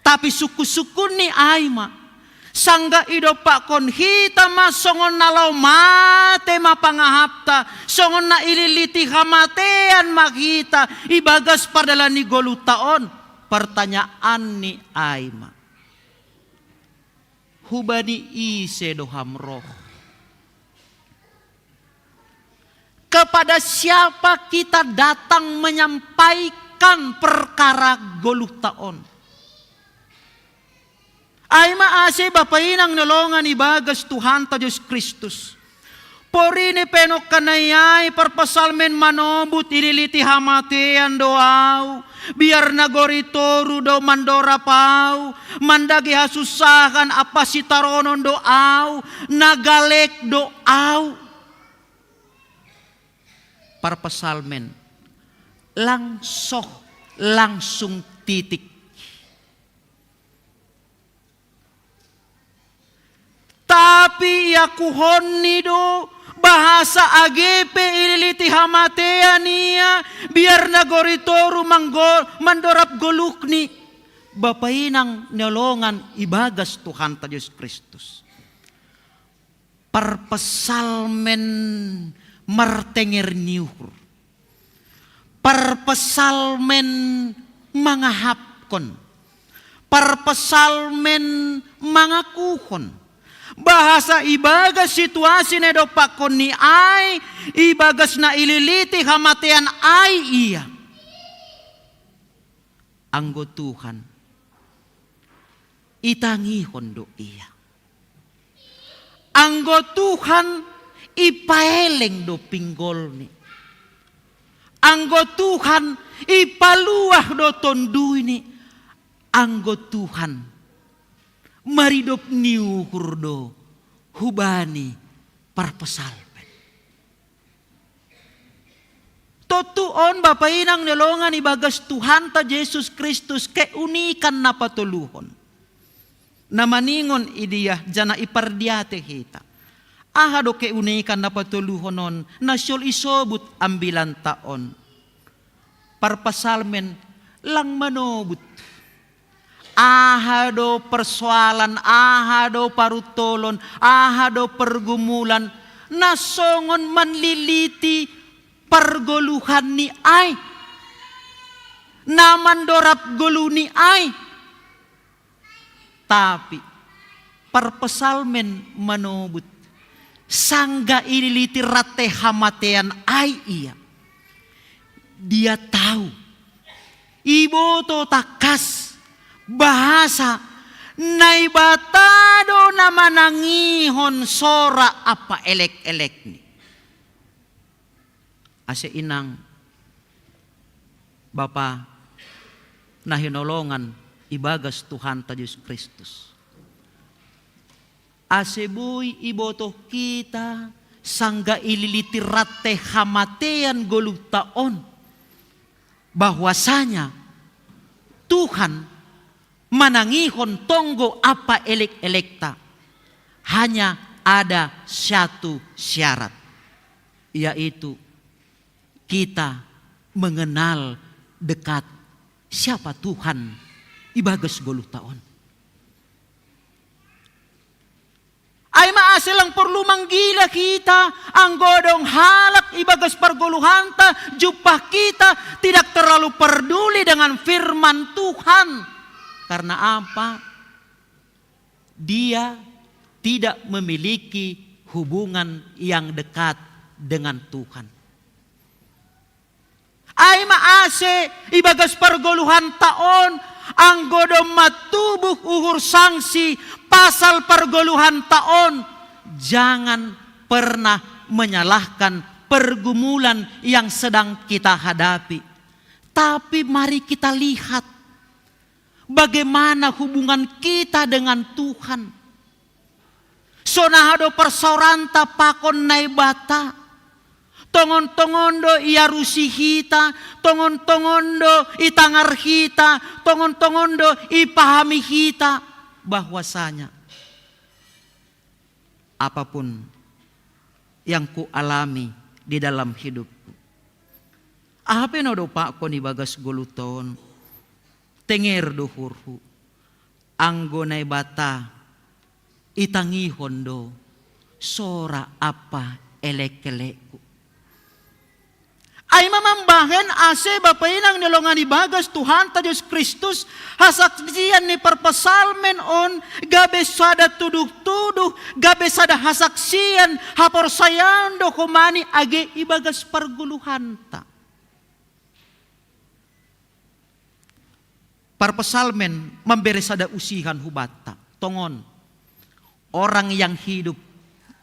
Tapi sungkun-sungkunni ai ma, sangga idompakkon hita ma songon na laho mate ma pangahapta, songon na ililiti hamatean ma hita ibagas pardalan ni goluhta on. Partanyaanni ai ma, hubani ise do ham roh? Kepada siapa kita datang menyampaikan perkara goluhta on? Ai ma ase bapa inang ni longan ibagas Tuhanta Jesus Kristus. Porini pe nongkan na i ai parpasalmen manobut ililiti hamatean do au, biar nagori toru do mandorap au, mandage hasunsahan ampa sitaronon do au, na galek do au. Parpasalmen, lang soh, langsung titik. Tapi iakuhonni do bahasa age pe ililiti hamatean ia, biar nagori toru manggo-, mandorap goluhni, bapa inang ni longan ibagas Tuhanta Jesus Kristus. Parpasalmen martenger ni uhur. Parpasalmen mangahapkon. Parpasalmen mangakuhon. Bahasa ibagas situasi na idompakkon ni ai, ibagas na ililiti hamatean ai ia. Anggo Tuhan, itangihon do ia. Anggo Tuhan, ipaeleng do pinggolni. Anggo Tuhan, ipaluah do tonduyni. Anggo Tuhan, maridop ni uhur do hubani parpasalmen. Tontu on bapa inang ni longan ibagas Tuhanta Jesus Kristus keunikan na patoluhon. Na maningon i dia jana ipardiate hita. Aha do keunikan na patoluhon on na sihol isobut ambilanta on? Parpasalmen lang manobut. Aha do persoalan, aha do paruntolon, aha do pergumulan, na songon manliliti pargoluhan ni ai, na mandorap goluh ni ai. Tapi parpasalmen manobut, sangga ililiti rante hamatean ai ia. Dia tahu, iboto tangkas bahasa Naibata do na manangihon sora ampa elek-elekni. Ase inang, bapa, na hinolongan ibagas Tuhanta Jesus Kristus. Ase boi ibotoh hita sangga ililiti rante hamatean goluhta on, bahwasanya Tuhan manangihon tonggo ampa elek-elekta. Hanya ada satu syarat, yaitu kita mengenal dekat siapa Tuhan ibagas goluhta on. Ai ma ase lang porlu manggila hita, anggo adong halak ibagas pargoluhanta, jumpah kita tidak terlalu peduli dengan firman Tuhan. Karena apa? Dia tidak memiliki hubungan yang dekat dengan Tuhan. Ai ma ase ibagas pargoluhanta on, anggo domma tubuh uhur sangsi pasal pargoluhanta on, jangan pernah menyalahkan pergumulan yang sedang kita hadapi. Tapi mari kita lihat bagaimana hubungan kita dengan Tuhan. Sonaha do parsaoranta pakon Naibata. Tongon-tongon do iarusi hita, tongon-tongon do itangar hita, tongon-tongon do ipahami hita bahwasanya apapun yang kualami di dalam hidupku, aha pe na hudompakkon ibagas goluhta on, tenger do uhurhu, anggo Naibata itangihon do sora ampa elek-elekku. Ai ma mambahen ase bapa inang ni longan ibagas Tuhanta Jesus Kristus, hasaksian ni parpsalmen on gabe sada tuduh-tuduh, gabe sada hasaksian haporsayaon do homani age ibagas pargoluhanta. Parpsalmen mambere sada usihan hubanta. Tongon, orang yang hidup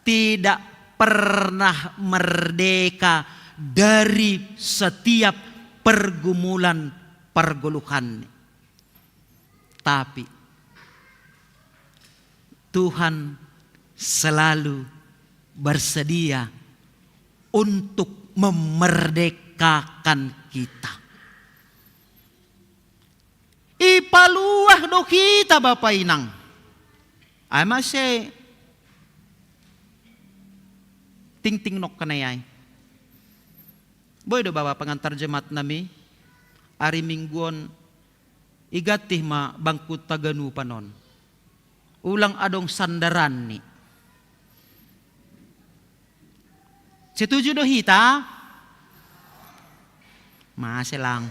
tidak pernah merdeka dari setiap pergumulan, pergoluhan. Tapi Tuhan selalu bersedia untuk memerdekakan kita. Ipaluah do hita bapa inang. Ai ma se tingting nongkan ai. Boi do bapa pangantar jemaat nami, ari Minggu on iganti ma bangkuta ganupan on. Ulang adong sandaranni. Setuju do hita? Mase lang.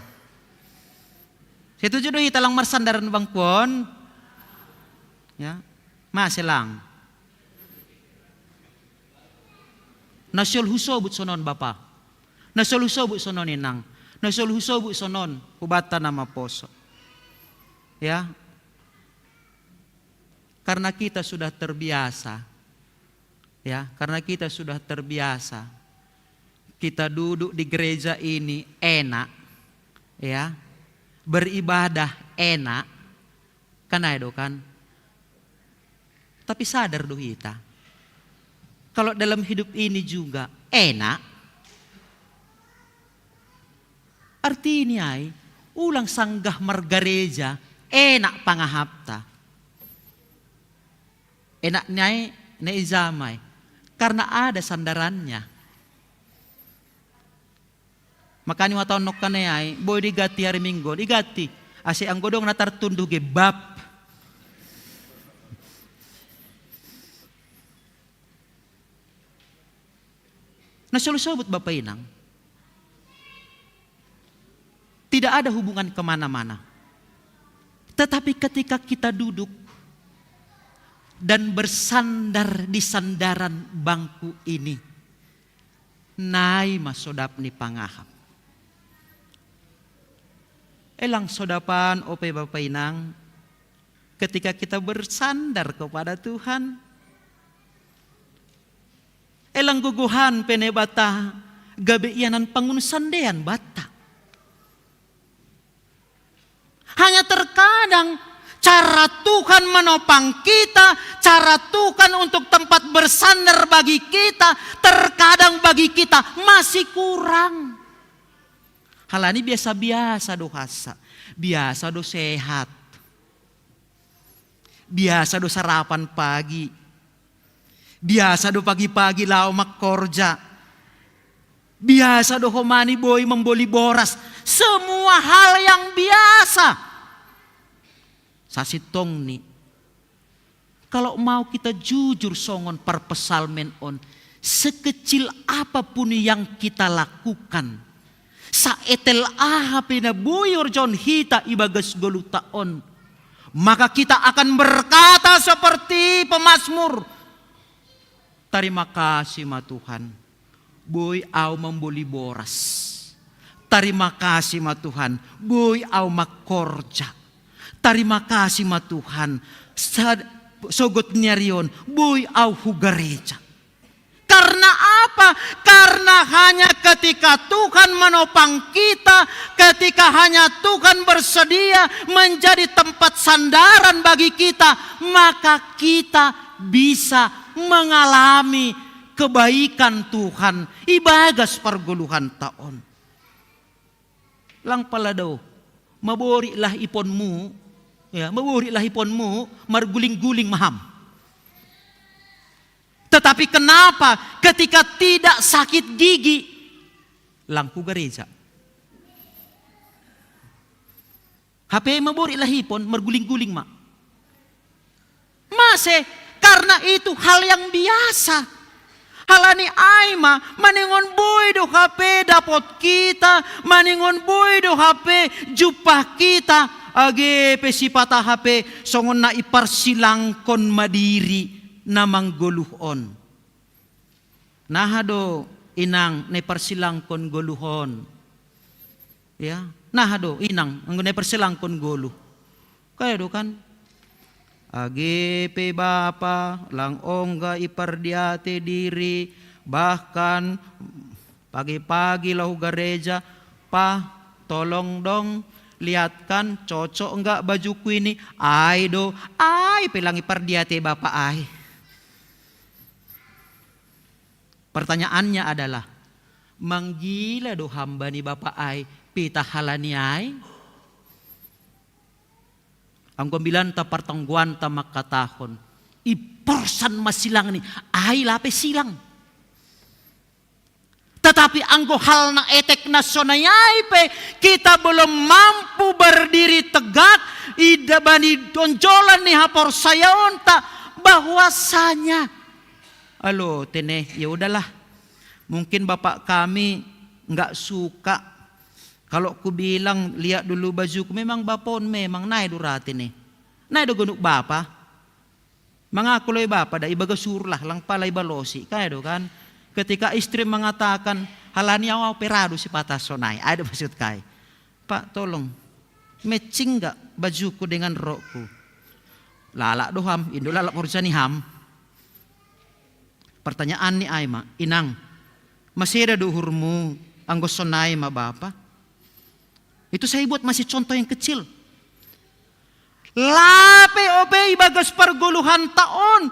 Setuju do hita lang marsandar bangku on? Ya. Mase lang. Na sihol husobut sonon bapa. Na sihol husobut sonon inang. Na sihol husobut sonon hubanta na maposo. Ya. Karena kita sudah terbiasa. Ya, karena kita sudah terbiasa. Kita duduk di gereja ini enak, ya. Beribadah enak. Kan ai do kan? Tapi sadar do hita, kalau dalam hidup ini juga enak, artini ai, ulang sanggah margareja enak pangahapta. Enak ni ai na ijamai, karena ada sandarannya. Makanya watau nongkan ai, boi diganti hari Minggu, diganti. Ase anggo dong na tartunduh gebab. Na sihol sobut bapa inang. Tidak ada hubungan kemana-mana. Tetapi ketika kita duduk dan bersandar di sandaran bangku ini, nai ma sodap ni pangahap. Elang sodapan ope bapa inang, ketika kita bersandar kepada Tuhan, elang gogohan pe Naibata gabe ianan pangunsandeian banta. Hanya terkadang cara Tuhan menopang kita, cara Tuhan untuk tempat bersandar bagi kita, terkadang bagi kita masih kurang. Halani biasa-biasa do hasa, biasa do sehat, biasa do sarapan pagi, biasa do pagi-pagi lao mangkorja, biasa do homani boi memboli boras, semua hal yang biasa. Sasintongni, kalau mau kita jujur songon parpsalmen on, sekecil apapun yang kita lakukan, saetel aha pe na boi horjahon hita ibagas goluhta on, maka kita akan berkata seperti pemazmur, Tarima kasi ma Tuhan, boi au mamboli boras. Tarima kasi ma Tuhan, boi au makorja. Tarima kasi ma Tuhan, sa-, sogot ni ari on boi au hu gareja. Karena apa? Karena hanya ketika Tuhan menopang kita, ketika hanya Tuhan bersedia menjadi tempat sandaran bagi kita, maka kita bisa mengalami kebaikan Tuhan ibagas pargoluhanta on. Lang pala do, maborilah iponmu, ya, maborilah iponmu, marguling-guling ma ham. Tetapi kenapa ketika tidak sakit gigi, lang hu gareja? Hape maborilah ipon, marguling-guling ma. Mase, karena itu hal yang biasa. Halani ai ma, maningon boi do hape dapot kita, maningon boi do hape jumpah kita, age pe sipata hape songon na iparsilangkon ma diri na manggoluh on. Naha do inang na iparsilangkon goluh on. Ya, naha do inang anggo na iparsilangkon goluh. Kaya do kan? Age pe bapa lang ongga ipardiate diri, bahkan pagi-pagi laho gareja, "Pa, tolong dong, lihatkan cocok nggak bajuku ini?" Ai do, ai pe lang ipardiate bapa ai. Pertanyaannya adalah, manggila do ham bani bapa ai, pita halani ai? Anggo ambilanta partangguanta mangkatahon, iporsan ma silang ni, ai lape silang. Tetapi anggo hal na etek na sonai ai pe, kita belum mampu berdiri tegak, ida bani onjolan ni haporsayaonta, bahwasanya, alo tene, ya udahlah. Mungkin bapak kami nggak suka kalau kubilang, "Lihat dulu bajuku." Memang bapa on memang nai do ra tene. Nai do gonuk bapa. Mangaku lo i bapa da ibagas uhur lah, lang pala ibalosi, kaya do kan? Ketika istri mengatakan, "Halani au, au pe ra do sipata sonai." Ai do maksud kai. "Pak, tolong, matching nggak bajuku dengan rokku?" Lalap do ham, indo lalap horja ni ham. Pertanyaan ni ai ma, "Inang, maseda do uhurmu anggo sonai ma bapa?" Itu saya buat masih contoh yang kecil. Lape ope ibagas pargoluhanta on,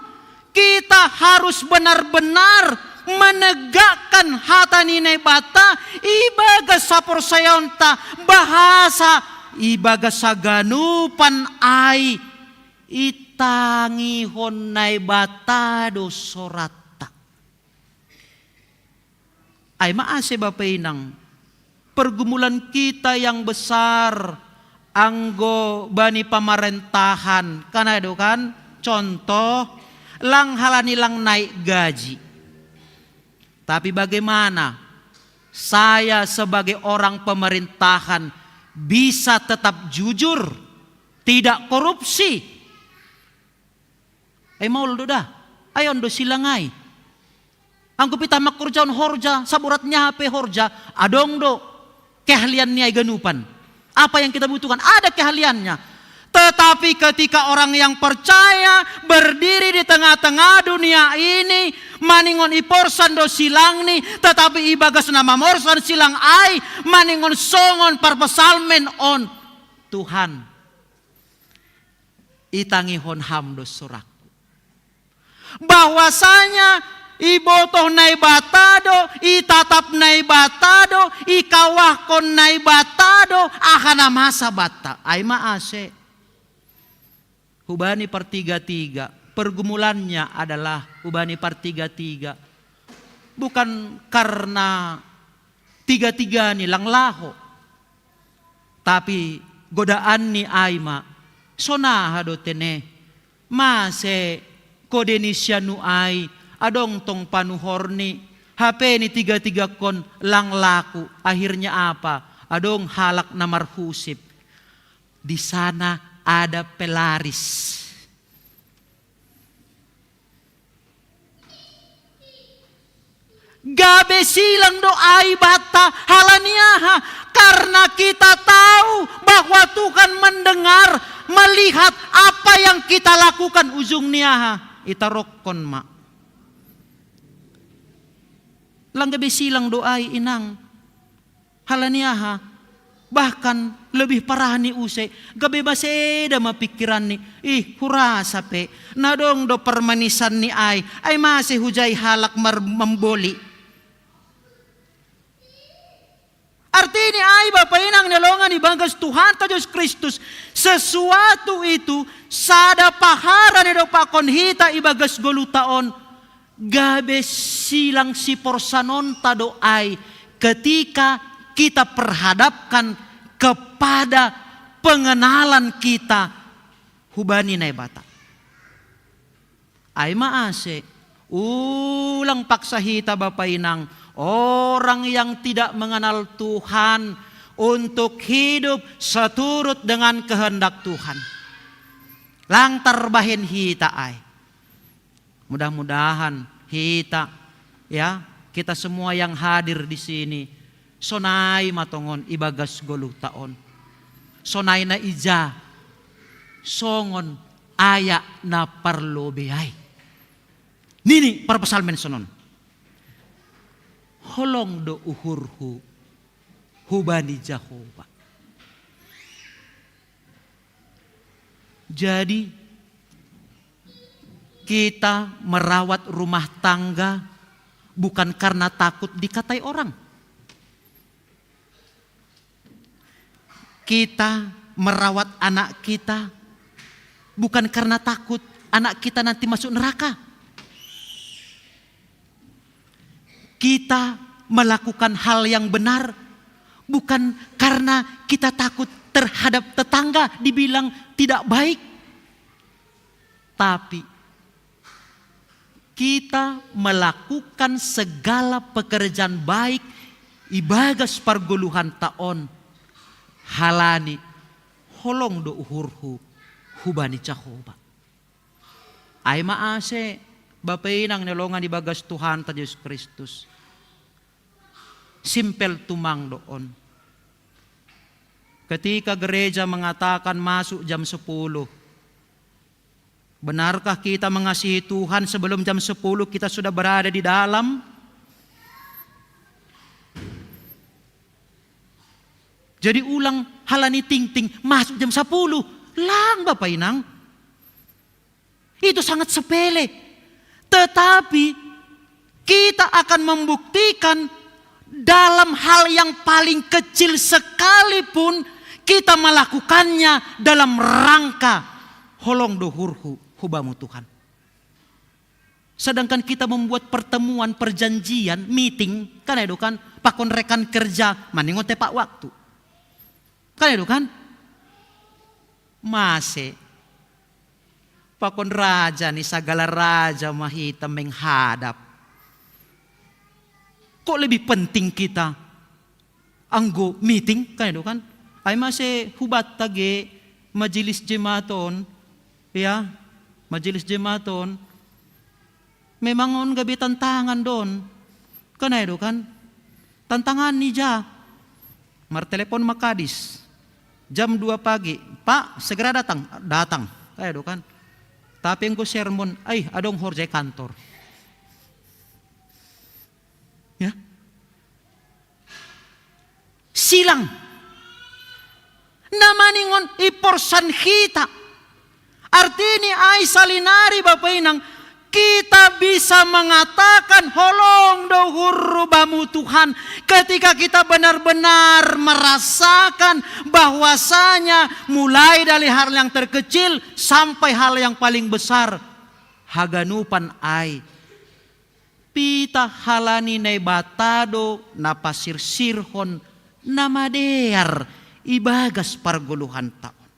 kita harus benar-benar menegakkan hata ni Naibata ibagas haporsayaonta, bahasa ibagas haganupan ai itangihon Naibata do soratta. Ai ma ase bapa inang, pergumulan kita yang besar anggo bani pamarentahan, kan ai do kan? Contoh, lang halani lang naik gaji. Tapi bagaimana saya sebagai orang pemerintahan bisa tetap jujur, tidak korupsi? Ai maol do da, ai on do silang ai. Anggo pita mangkorjahon horja, saborat ni aha pe horja, adong do keahlian ni ai ganupan. Apa yang kita butuhkan, ada keahliannya. Tetapi ketika orang yang percaya berdiri di tengah-tengah dunia ini, maningon iporsan do silang ni, tetapi ibagas na mamorsan silang ai, maningon songon parpsalmen on, "Tuhan, itangihon Ham do sorakku." Bahwasanya ibotoh Naibata do, itatap Naibata do, ikawahkon Naibata do aha na masa banta. Ai ma ase. Hubani partiga-tiga, pergumulannya adalah hubani partiga-tiga. Bukan karena tiga-tiga ni lang laho. Tapi godaan ni ai ma, sonaha do tene, mase kode ni sianu ai, adong tong panuhorni, hape ni tiga-tiga kon lang laku, akhirnya apa? Adong halak na marhusip. Di sana ada pelaris. Gabe silang do ai bata, halani aha? Karena kita tahu bahwa Tuhan mendengar, melihat apa yang kita lakukan. Ujungnya aha? Ita rokkon ma. Lang gabe silang do ai, inang. Halani aha? Bahkan lebih parah ni use, gabe maseda ma pikiran ni, ih, hurasa pe, na dong do permanisan ni ai, ai mase hujai halak mar-, memboli. Artini ai, bapa inang ni longan ibagas Tuhanta Jesus Kristus, sesuatu itu sada pahara ni do pakon hita ibagas goluta on, gabe silang siporsanonta do ai ketika kita perhadapkan kepada pengenalan kita hubani Naibata. Ai ma ase, ulang paksa hita, bapa inang, orang yang tidak mengenal Tuhan untuk hidup seturut dengan kehendak Tuhan. Lang tarbahen hita ai. Mudah-mudahan hita, ya, kita semua yang hadir di sini, sonai ma tongon ibagas goluta on. Sonai na ija, songon aya na parlobei ai. Nini parpsalmen sonon: Holong do uhurhu hubani Jahowa. Jadi, kita merawat rumah tangga bukan karena takut dikatai orang. Kita merawat anak kita bukan karena takut anak kita nanti masuk neraka. Kita melakukan hal yang benar bukan karena kita takut terhadap tetangga dibilang tidak baik, tapi kita melakukan segala pekerjaan baik ibagas pargoluhanta on halani holong do uhurhu hubani Jahowa. Ai ma ase, bapa inang ni longan ibagas Tuhanta Jesus Kristus. Simpel tumang do on. Ketika gereja mengatakan masuk jam sepuluh, benarkah kita mengasihi Tuhan sebelum jam sepuluh kita sudah berada di dalam? Jadi ulang halani tingting masuk jam sepuluh. Lang, bapa inang. Itu sangat sepele. Tetapi kita akan membuktikan dalam hal yang paling kecil sekalipun kita melakukannya dalam rangka holong do uhurhu hubamu Tuhan. Sedangkan kita membuat pertemuan, perjanjian, meeting, kan itu kan, pakon rekan kerja, maningon tepat waktu. Kan itu kan? Mase. Pakon raja ni sagala raja ma hita menghadap. Kok lebih penting kita anggo meeting, kan itu kan? Ai mase hubatta ge majelis jemaat on, ya, majelis jemaat on. Memang on gabe tantangan don, kan itu kan? Tantangan ni ja. Martelepon ma kadis jam dua pagi, "Pak, segera datang." Datang, kan itu kan? Tapi enggo sermon, "Ai, adong horja i kantor." Ya. Silang. Na maningon iporsan hita. Artini ai salinari, bapa inang, kita bisa mengatakan holong do uhurhu bamu Tuhan ketika kita benar-benar merasakan bahwasanya mulai dari hal yang terkecil sampai hal yang paling besar, haganupan ai pita halani Naibata do na pasirsirhon na madear ibagas pargoluhanta on.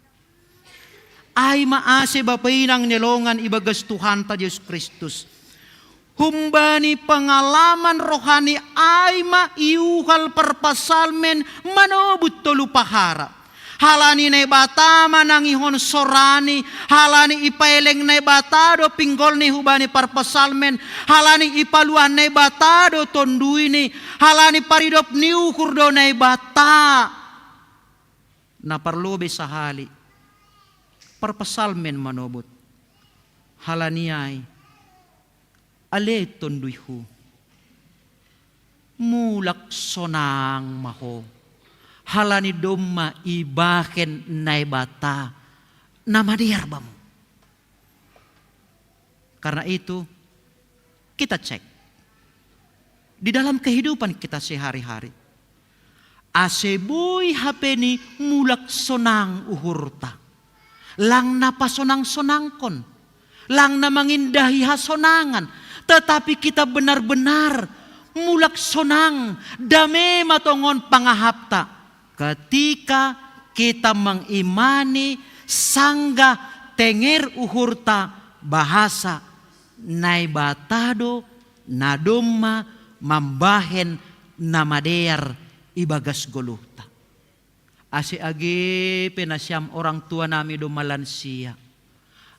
Ai ma ase, bapa inang ni longan ibagas Tuhanta Jesus Kristus. Humbani pengalaman rohani ai ma iuhal parpsalmen manobut tolu pahara. Halani Naibata manangihon sorani, halani ipaeleng Naibata do pinggolni hubani parpsalmen, halani ipaluah Naibata do tonduyni, halani paridop ni uhur do Naibata. Na parlobei sahali, parpsalmen manobut. Halani ai, ale tonduyhu, mulak sonang ma ho, halani domma ibahen Naibata na madear bamu. Karena itu, kita cek di dalam kehidupan kita sehari-hari. Ase boi hape ni mulak sonang uhurta. Lang na pasonang-sonangkon, lang na mangindahi hasonangan, tetapi kita benar-benar mulak sonang, dame ma tongon pangahapta, ketika kita mengimani sanggah tenger uhurta, bahasa Naibata do na domma mambahen na madear ibagas goluhta. Ase age pe nasiam orang tua nami domma lansia,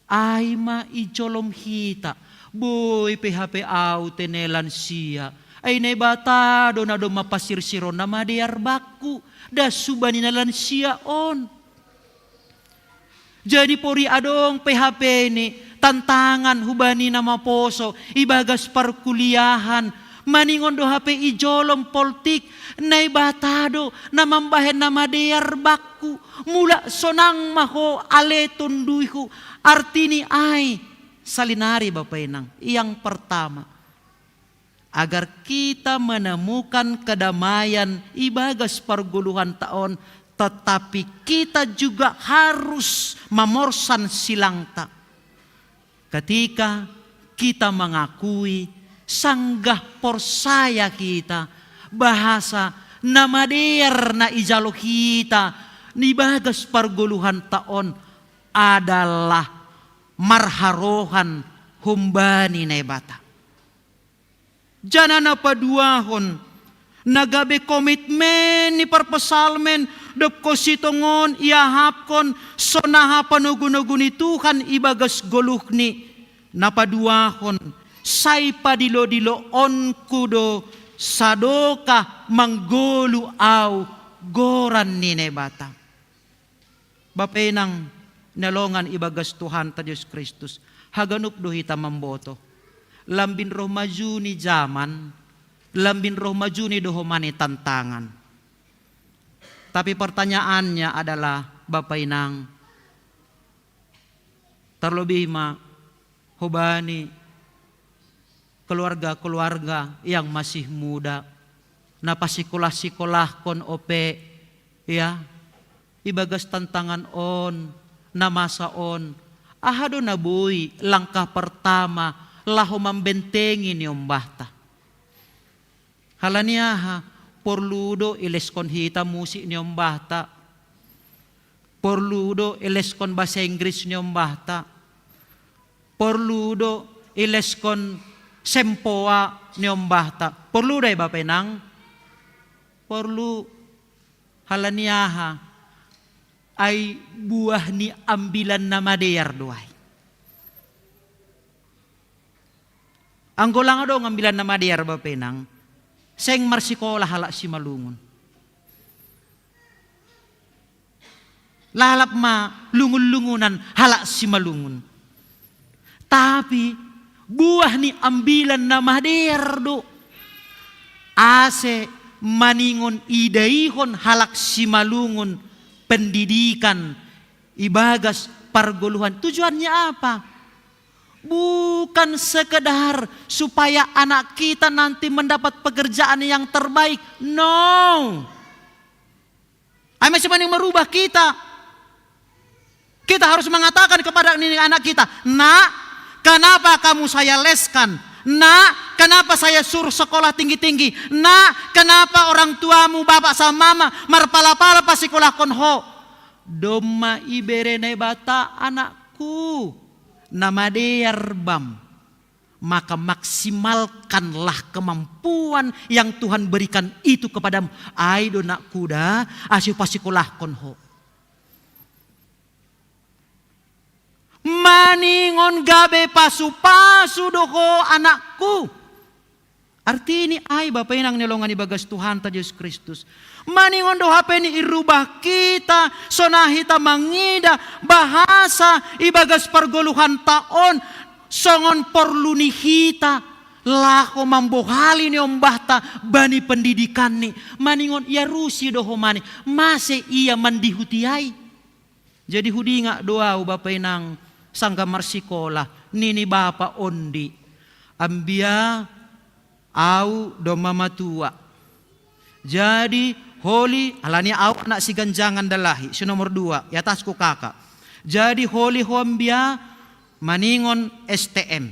ai ma ijolom hita, boi pe hape au tene lansia, ai Naibata do na domma pasirsiro na madear bakku, das hubani na lansia on. Jadi pori adong pe hape ni tantangan hubani na maposo ibagas parkuliahan, maningon do hape ijolom poltik, Naibata do na mambahen na madear bakku, mulak sonang ma ho ale tonduyhu. Artini ai, salinari Bapa Inang, yang pertama, agar kita menemukan kedamaian ibagas pargoluhanta on, tetapi kita juga harus mamorsan silangta. Ketika kita mengakui sanggah porsaya hita, bahasa na madear na ijalo hita ibagas pargoluhanta on adalah marharohan humbani Naibata. Janah na paduahon, na gabe komitmen ni parpsalmen, dob konsitongon iahapkon sonaha panogu-nogu ni Tuhan ibagas goluhni. Na paduahon, sai padilo-diloonku do sadokah manggoluh au goran ni Naibata. Bapa Inang na longan ibagas Tuhanta Jesus Kristus, haganup do hita mamboto. Lambin roh maju ni jaman, lambin roh maju ni dohoma ni tantangan. Tapi pertanyaannya adalah, Bapa Inang, terlebih ma hubani keluarga-keluarga yang masih muda, na pasikolah-sikolahkon ope, ya, ibagas tantangan on, na masa on, aha do na boi langkah pertama laho mambentengi niombahta? Halani aha? Porlu do ileskon hita musik niombahta. Porlu do ileskon bahasa Inggris niombahta. Porlu do ileskon sempoa niombahta. Porlu do ai Bapa Inang? Porlu. Halani aha? Ai buah ni ambilan na madear do ai. Anggo lang adong ambilan na madear Bapa Inang, seng marsikolah halak Simalungun. Lalap ma lungun-lungunan halak Simalungun. Tapi buah ni ambilan na madear do. Ase maningon idaihon halak Simalungun pendidikan ibagas pargoluhan. Tujuannya apa? Bukan sekedar supaya anak kita nanti mendapat pekerjaan yang terbaik. No. Ai mesti mending merubah kita. Kita harus mengatakan kepada ini anak kita, "Nak, kenapa kamu saya leskan? Nak, kenapa saya suruh sekolah tinggi-tinggi? Nak, kenapa orang tuamu, bapak sama mama, marpala-pala pasikolahkon ho?" Domma ibere Naibata anakku, na madear bam, maka maksimalkanlah kemampuan yang Tuhan berikan itu kepadamu. Ai do nakku da, ase pasikolahkon ho. Maningon gabe pasu-pasu do ho anakku. Artini ai bapa inang ni longan ibagas Tuhanta Jesus Kristus. Maningon do hape ni irubah kita, sonai hita mangida bahasa ibagas pargoluhanta on, songon porlu ni hita laho mambohali ni ombahta bani pendidikanni. Maningon iarusi do homani, mase ia mandihuti ai. Jadi hudingat do au bapa inang sangga marsikola, nini bapa ondi. Ambia au do mamatua. Jadi holi, alani au anak siganjangan dalahi, si nomor dua, i atasku kakak. Jadi holi ho ambia maningon S T M.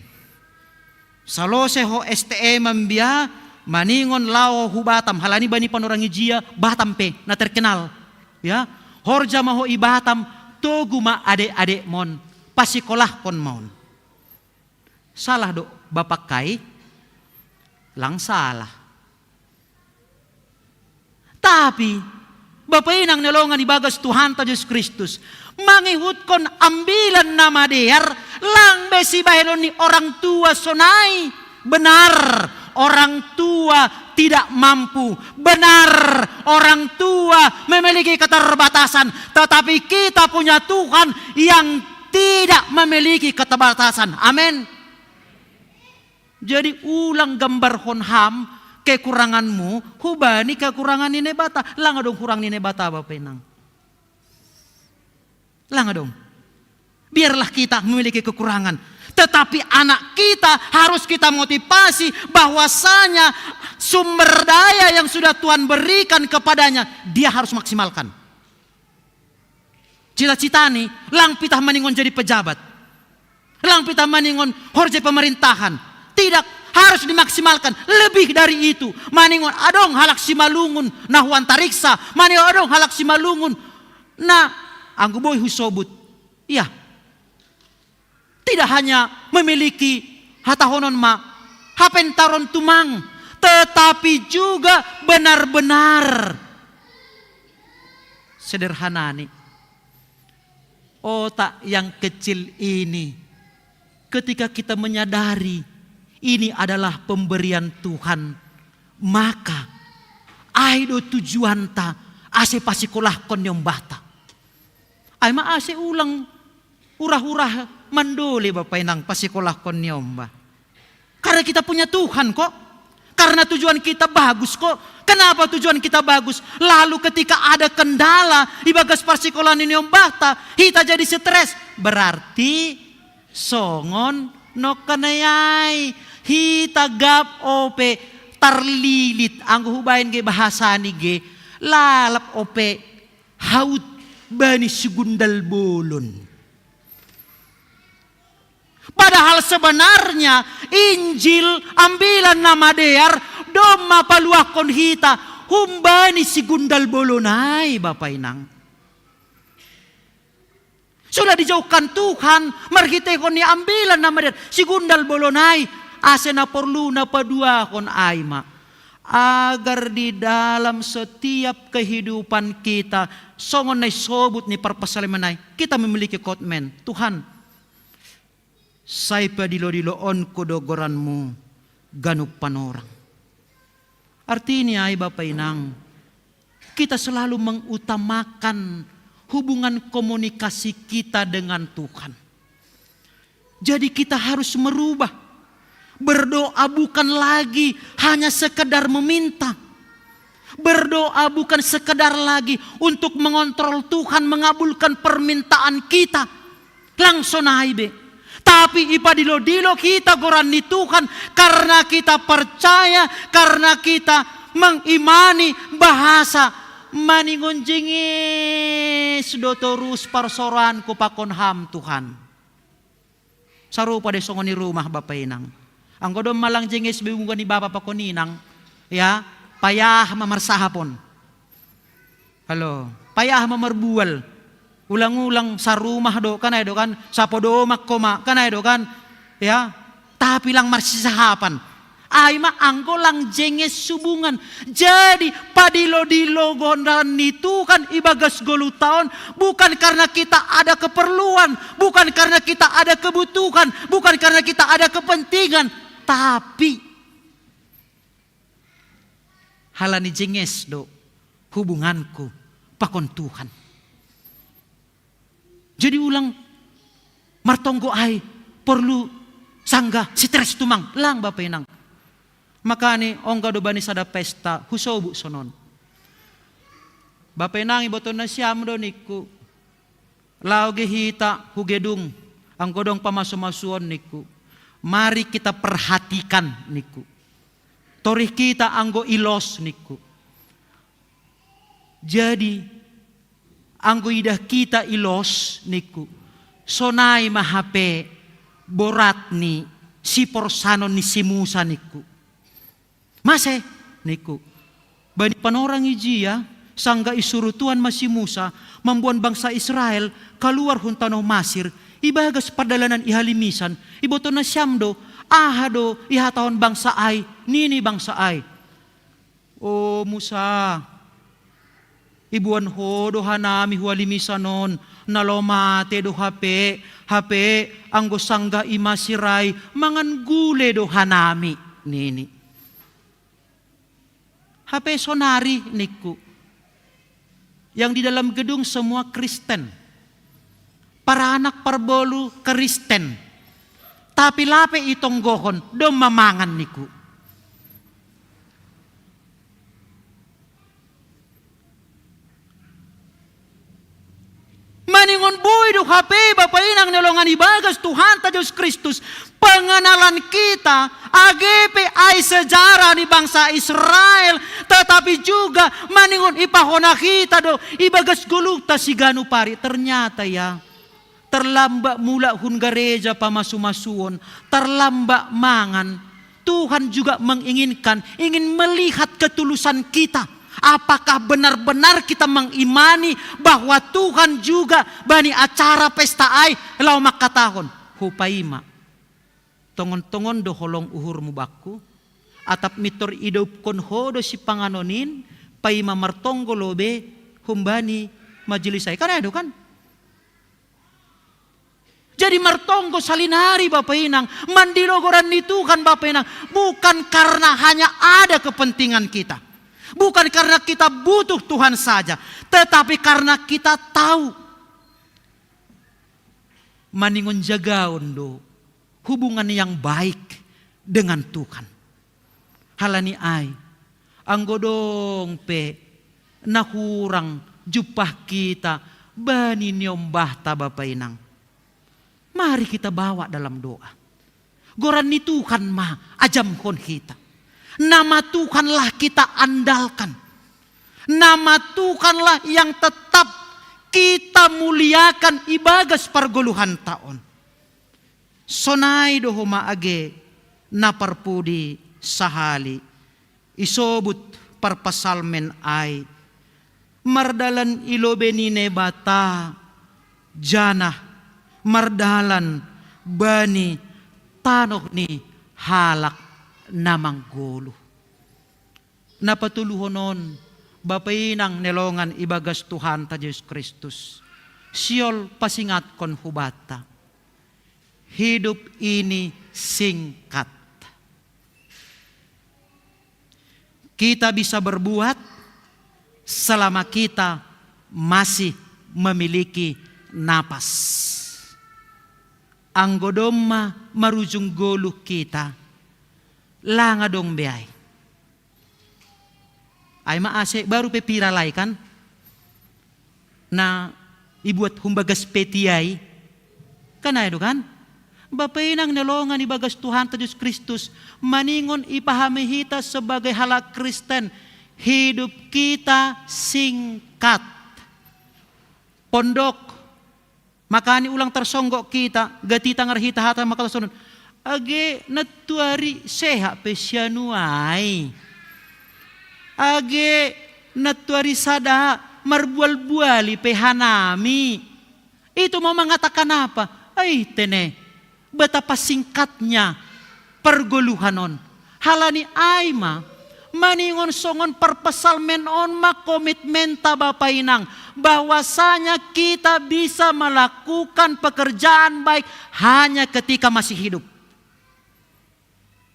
Salose ho S T M ambia, maningon laho hu Batam, halani bani panorang ijia Batam pe na terkenal. Ya, horja ma ho i Batam, togu ma adek-adekmon, pasikolahkon ma on. Salah do bapakkai? Lang salah. Tapi bapa inang ni longan ibagas Tuhanta Jesus Kristus, mangihutkon ambilan na madear, lang be sibahenon ni orang tua sonai. Benar, orang tua tidak mampu. Benar, orang tua memiliki keterbatasan. Tetapi kita punya Tuhan yang tidak memiliki keterbatasan. Amin. Jadi ulang gambarhon ham kekuranganmu hubani kekurangan ni Naibata. Lang adong hurang ni Naibata bapa inang. Lang adong. Biarlah kita memiliki kekurangan, tetapi anak kita harus kita motivasi bahwasanya sumber daya yang sudah Tuhan berikan kepadanya, dia harus maksimalkan. Cita-citani lang pitah maningon jadi pejabat. Lang pitah maningon horja pemerintahan. Tidak, harus dimaksimalkan. Lebih dari itu. Maningon adong halak Simalungun na huantariksa. Maningon adong halak Simalungun na anggo boi husobut. Iya. Tidak hanya memiliki hatahonon ma, hapentaron tumang, tetapi juga benar-benar sederhanani. Otak yang kecil ini, ketika kita menyadari ini adalah pemberian Tuhan, maka ai do tujuanta ase pasikolahkon ni ombahta. Ai ma ase ulang urah-urah mandole bapa inang pasikolahkon ni ombah. Karena kita punya Tuhan kok. Karena tujuan kita bagus kok. Kenapa tujuan kita bagus? Lalu ketika ada kendala ibagas parsikolaan ni ombahta, hita jadi stres. Berarti songon nongkanai ai, hita gap ope tarlilit, anggo hubaen ge bahasani ge, lalap ope haut bani sigundal bolon. Padahal sebenarnya Injil ambilan na madear domma paluahkon hita humbani sigundal bolon ai bapa inang. Sudah dijauhkan Tuhan marhiteihon ni ambilan na madear sigundal bolon ai, ase na porlu na paduahon ai ma agar di dalam setiap kehidupan kita, songon na isobut ni parpsalmen ai, kita memiliki komitmen. Tuhan, sai padilo-diloonku do goranmu ganup panorang. Artini ai bapa inang, kita selalu mengutamakan hubungan komunikasi kita dengan Tuhan. Jadi kita harus merubah. Berdoa bukan lagi hanya sekedar meminta. Berdoa bukan sekedar lagi untuk mengontrol Tuhan mengabulkan permintaan kita. Lang sonai be. Tapi ipadilo-dilo kita goran ni Tuhan karena kita percaya, karena kita mengimani bahasa maningon jenges do torus parsoroanku pakon ham Tuhan. Sarupa do songon i rumah bapa inang. Anggo domma lang jenges be hubungan ni bapa pakon inang, ya, payah ma marsahap on. Halo, payah ma marbual. Ulang-ulang sarumah do kan, ai do kan, sapodomak ho ma kan, ai do kan. Ya, tapi lang marsisahapan. Ai ma anggo lang jenges hubungan. Jadi, padilo-dilo goran ni Tuhan ibagas goluhta on, bukan karena kita ada keperluan, bukan karena kita ada kebutuhan, bukan karena kita ada kepentingan, tapi halani jenges do hubunganku pakon Tuhan. Jadi ulang martonggo ai porlu sanggah stres tumang, lang bapa inang. Makani ongga do bani sada pesta husobut sonon. Bapa inang, iboto nasiam do ningku. Laho ge hita hu gedung, anggo dong pamasu-masuon ningku. Mari kita perhatikan ningku. Torih kita anggo i los ningku. Jadi, anggo idah kita i los ningku, sonai ma hape borat ni siporsanon ni si Musa ningku. Mase ningku. Bani panorang ijia, sanggah isuru Tuhan ma si Musa mamboan bangsa Israel kaluar hun tanoh Masir, ibagas pardalanan i halimisan, iboto nasiam do, aha do ihatahon bangsa ai, nini bangsa ai. O Musa, iboan ho do hanami hu halimisan on, na laho mate do hape, hape anggo sanggah i Masir ai mangan gule do hanami, nini. Hape sonari ningku. Yang di dalam gedung semua Kristen. Paranak parbolu Kristen. Tapi lape itonggohon, domma mangan ningku. Maningon boi do hape bapa inang na hinaholongan ibagas Tuhanta Jesus Kristus, pengenalan kita, age pe ai sejarah ni bangsa Israel, tetapi juga maningon ipahona hita do ibagas goluhta siganup ari. Ternyata ya, terlambat mulak hun gareja pamasu-masuon, terlambat mangan. Tuhan juga menginginkan, ingin melihat ketulusan kita. Apakah benar-benar kita mengimani bahwa Tuhan juga bani acara pesta ai laho mangkatahon, hupaima. Tongon-tongon do holong uhurmu bangku, atap mintor idopkon ho do sipanganon in, paima martonggo lobe humbani majelis ai. Kan ai do kan? Jadi martonggo salinari bapa inang, mandilo goran ni Tuhan bapa inang, bukan karena hanya ada kepentingan kita. Bukan karena kita butuh Tuhan saja, tetapi karena kita tahu maningon jagaon do hubungan yang baik dengan Tuhan. Halani ai, anggo dong pe na hurang jumpah kita bani niombahta bapa inang, mari kita bawa dalam doa. Goran ni Tuhan ma ajamkon hita. Nama Tuhanlah kita andalkan. Nama Tuhanlah yang tetap kita muliakan ibagas pargoluhanta on. Sonai do homa age na parpudi sahali isobut parpasalmen ai, mardalan i lobei ni Naibata, janah mardalan bani tanoh ni halak na manggoluh. Na patoluhon on, bapa inang na hinaholongan ibagas Tuhanta Jesus Kristus, sihol pasingatkon hubanta. Hidup ini singkat. Kita bisa berbuat selama kita masih memiliki napas. Anggo domma marujung goluh kita, lang adong be ai. Ai ma ase baru pe pira lai kan? Na ibuat humbagas peti ai. Kan ai do kan? Bapa inang na hinaholongan ibagas Tuhanta Jesus Kristus, maningon ipahami hita sebagai halak Kristen, hidup kita singkat. Pondok, makani ulang tarsonggot hita, gati tangar hita hata mangkatahon sonon. Age nantuari sehat pe sianu ai. Age nantuari sada marbual-buali pe hanami. Itu mau mengatakan apa? Ai tene, betapa singkatnya pergoluhan on. Halani ai ma, maningon songon parpsalmen on ma komitmenta bapa inang, bahwasanya kita bisa melakukan pekerjaan baik hanya ketika masih hidup.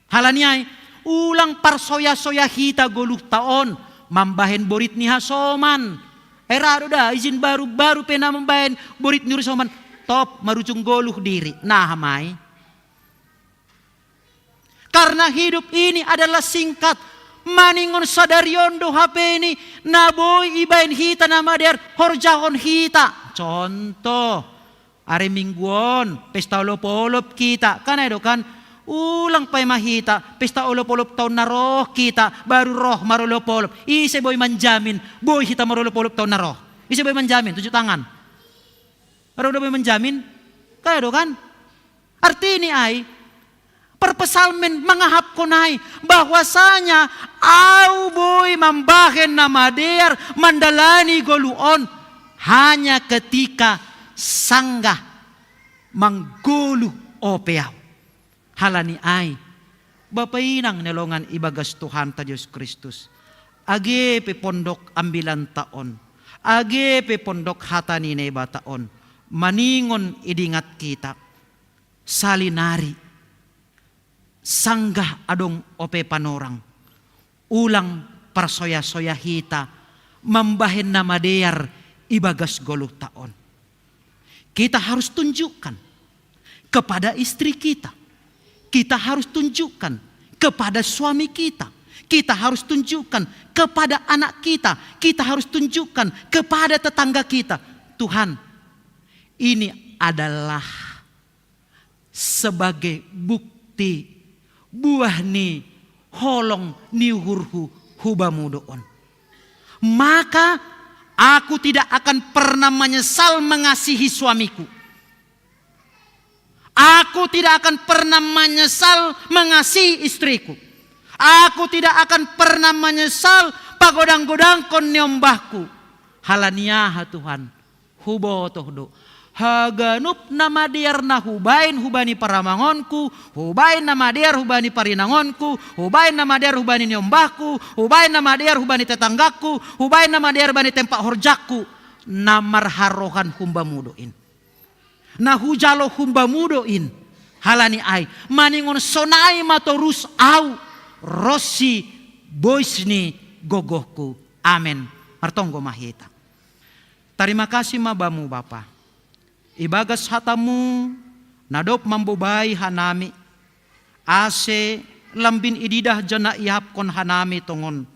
Halani ai, ulang parsoya-soya hita goluhta on mambahen borit ni hasoman. Era do da izin baru-baru pe na mambahen borit ni hasoman, top marujung goluh diri. Nah, mai. Karena hidup ini adalah singkat. Maningon sadari on do hape ni na boi ibahen hita na madear horjahon hita. Contoh, ari Minggu on, pesta olop-olop kita. Kan ai do kan? Ulang paima hita, pesta olop-olop taon na roh kita, baru roh marolop-olop. Ise boi manjamin, boi hita marolop-olop taon na roh? Ise boi manjamin, tunjuk tangan. Ada udah boi manjamin? Kan ai do kan? Artini ai, parpsalmen mangahapkon ai, bahwasanya au boi mambahen na madear mandalani goluh on hanya ketika sanggah manggoluh ope au. Halani ai, bapa inang na longan ibagas Tuhanta Jesus Kristus, age pe pondok ambilanta on, age pe pondok hata ni Naibata on, maningon idingat kita, salinari, sanggah adong ope panorang, ulang parsoya-soya hita mambahen na madear ibagas goluhta on. Kita harus tunjukkan kepada istri kita. Kita harus tunjukkan kepada suami kita. Kita harus tunjukkan kepada anak kita. Kita harus tunjukkan kepada tetangga kita. Tuhan, ini adalah sebagai bukti buah ni holong ni uhurhu hu Bamu do on. Maka aku tidak akan pernah menyesal mengasihi suamiku. Aku tidak akan pernah menyesal mengasihi istriku. Aku tidak akan pernah menyesal pagodang-godangkon niombahku. Halani aha, Tuhan? Hubotoh do haganup na madear na hubahen hubani paramangonku, hubahen na madear hubani parinangonku, hubahen na madear hubani niombahku, hubahen na madear hubani tetanggangku, hubahen na madear bani tempat horjangku, na marharohan hu Bamu do in. Na hujalo hu Bamu do in. Halani ai, maningon sonai ma torus au ronsi bois ni gogohku. Amen. Martonggo ma hita. Tarima kasih ma Bamu, Bapa, ibagas hata-Mu na dob mambobai hanami, ase lambin ididah janah iahapkon hanami tongon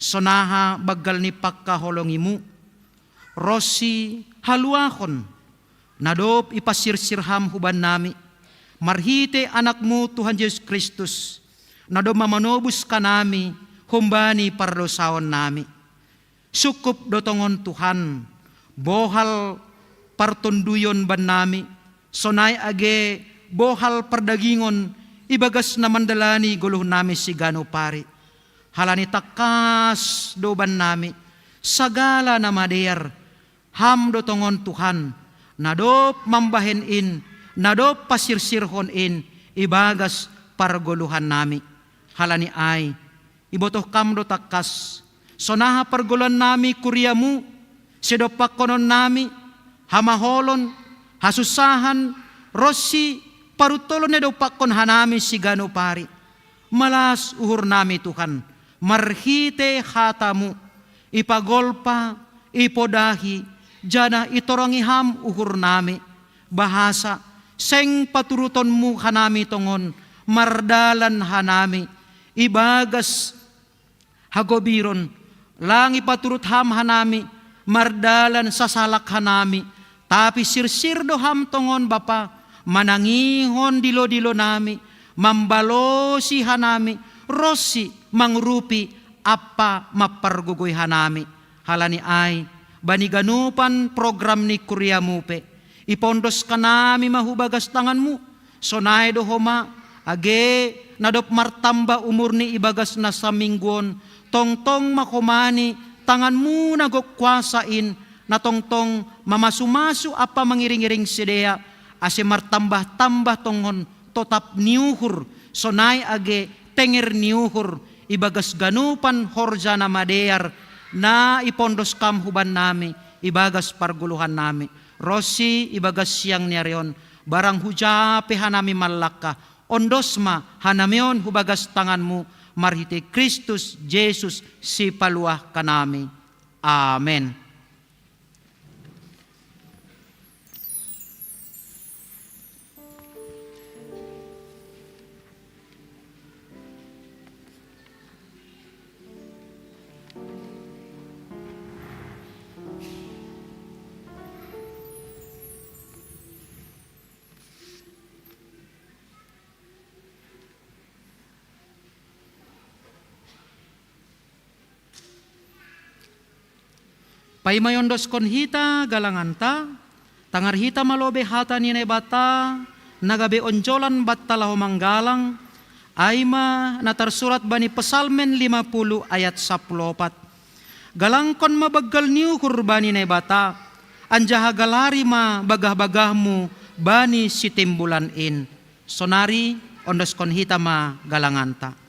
sonaha banggal ni pangkaholongi-Mu, ronsi haluahon na dob ipasirsir Ham hubannami, marhitei Anak-Mu Tuhan Jesus Kristus, na domma manobus hanami humbani pardousaonnami. Sungkup do tongon Tuhan, bohal partonduyon bannami, sonai age bohal pardagingon ibagas na mandalani goluhnami siganup ari. Halani tangkas do bannami sagala na madear, Ham do tongon Tuhan, na dob mambahen in, na dob pasirsirhon in ibagas pargoluhannami. Halani ai, ibotoh Kam do tangkas sonaha pargoluhannami kuria-Mu, sidompakkononnami, hamaholon, hasunsahan, ronsi paruntolon na idompakkon hanami siganup ari. Malas uhurnami, Tuhan, marhitei hata-Mu, ipagolpa, ipodahi, janah itorongi Ham uhurnami, bahasa seng paturuton-Mu hanami tongon mardalan hanami ibagas hagobiron, lang ipaturut Ham hanami mardalan sasalak hanami, tapi sirsir do Ham tongon, Bapa, manangihon dilo-dilonami, mambalosi hanami, ronsi mangurupi ampa mampargogoi hanami. Halani ai, bani ganupan program ni kuria-Mu pe, ipaondos hanami ma hubagas tangan-Mu, sonai do homa, age na dob martamba umurni ibagas na saminggu on, tongtong ma homa ni tangan-Mu na gok kuasa in, na tongtong mamasu-masu ampa mangiring-iring sidea, ase martambah-tambah tongon totap ni uhur, sonai age tenger ni uhur ibagas ganupan horja na madear na ipondos Kam hubannami ibagas pargoluhannami, ronsi ibagas siang ni ari on, barang huja pe hanami mallangka, ondos ma hanami on hubagas tangan-Mu, marhitei Kristus Jesus Sipaluahannami. Amen. Paima iondoskon hita galanganta, tangar hita ma lobei hata ni Naibata na gabe onjolan banta laho manggalang, ai ma na tarsurat bani Psalmen lima puluh ayat sampulu opat: Galangkon ma banggal ni uhur bani Naibata, anjaha galari ma bagah-bagahmu bani sitimbulan in. Sonari ondoskon hita ma galanganta.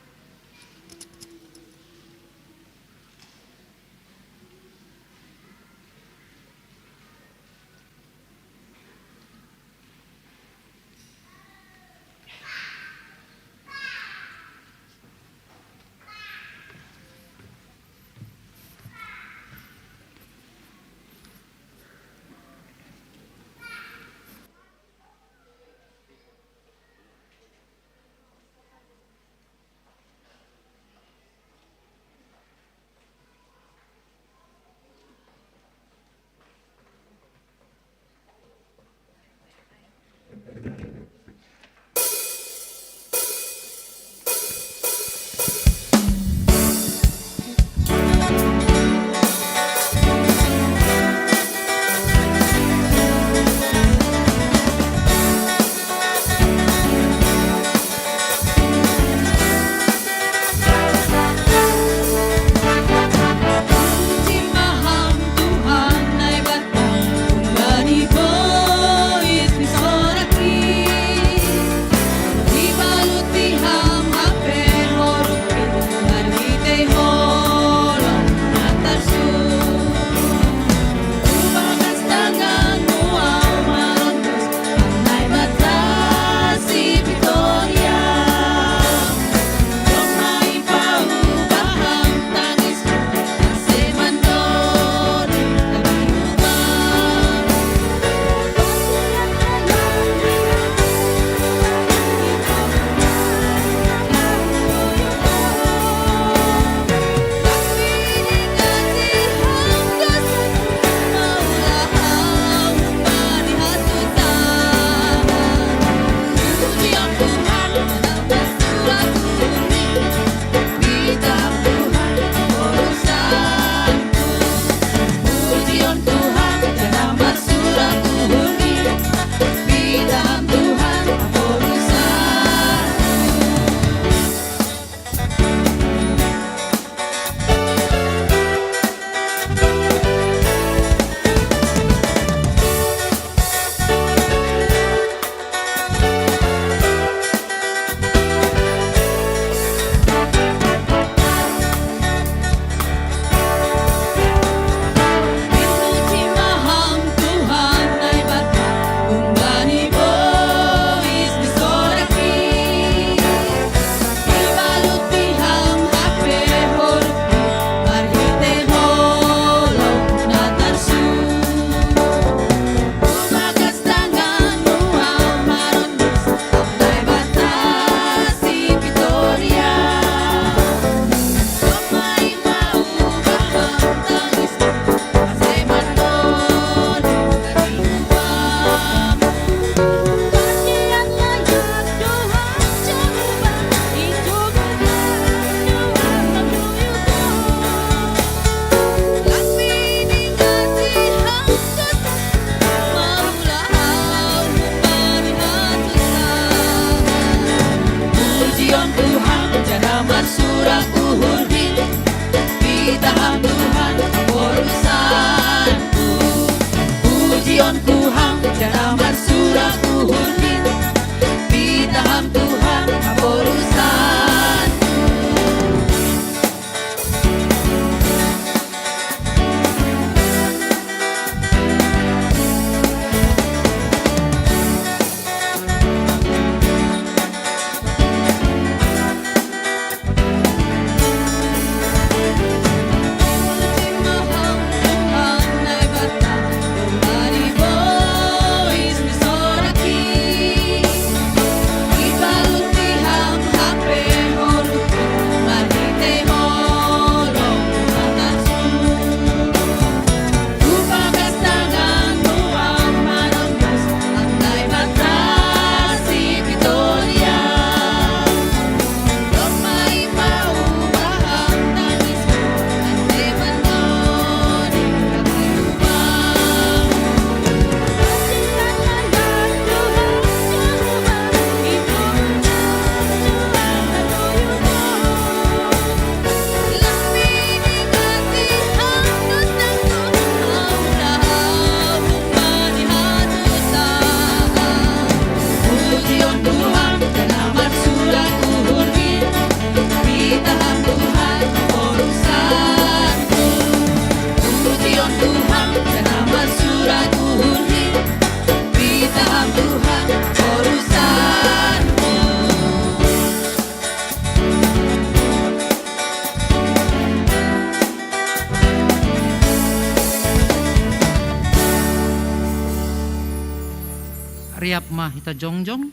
Siap ma hita jongjong.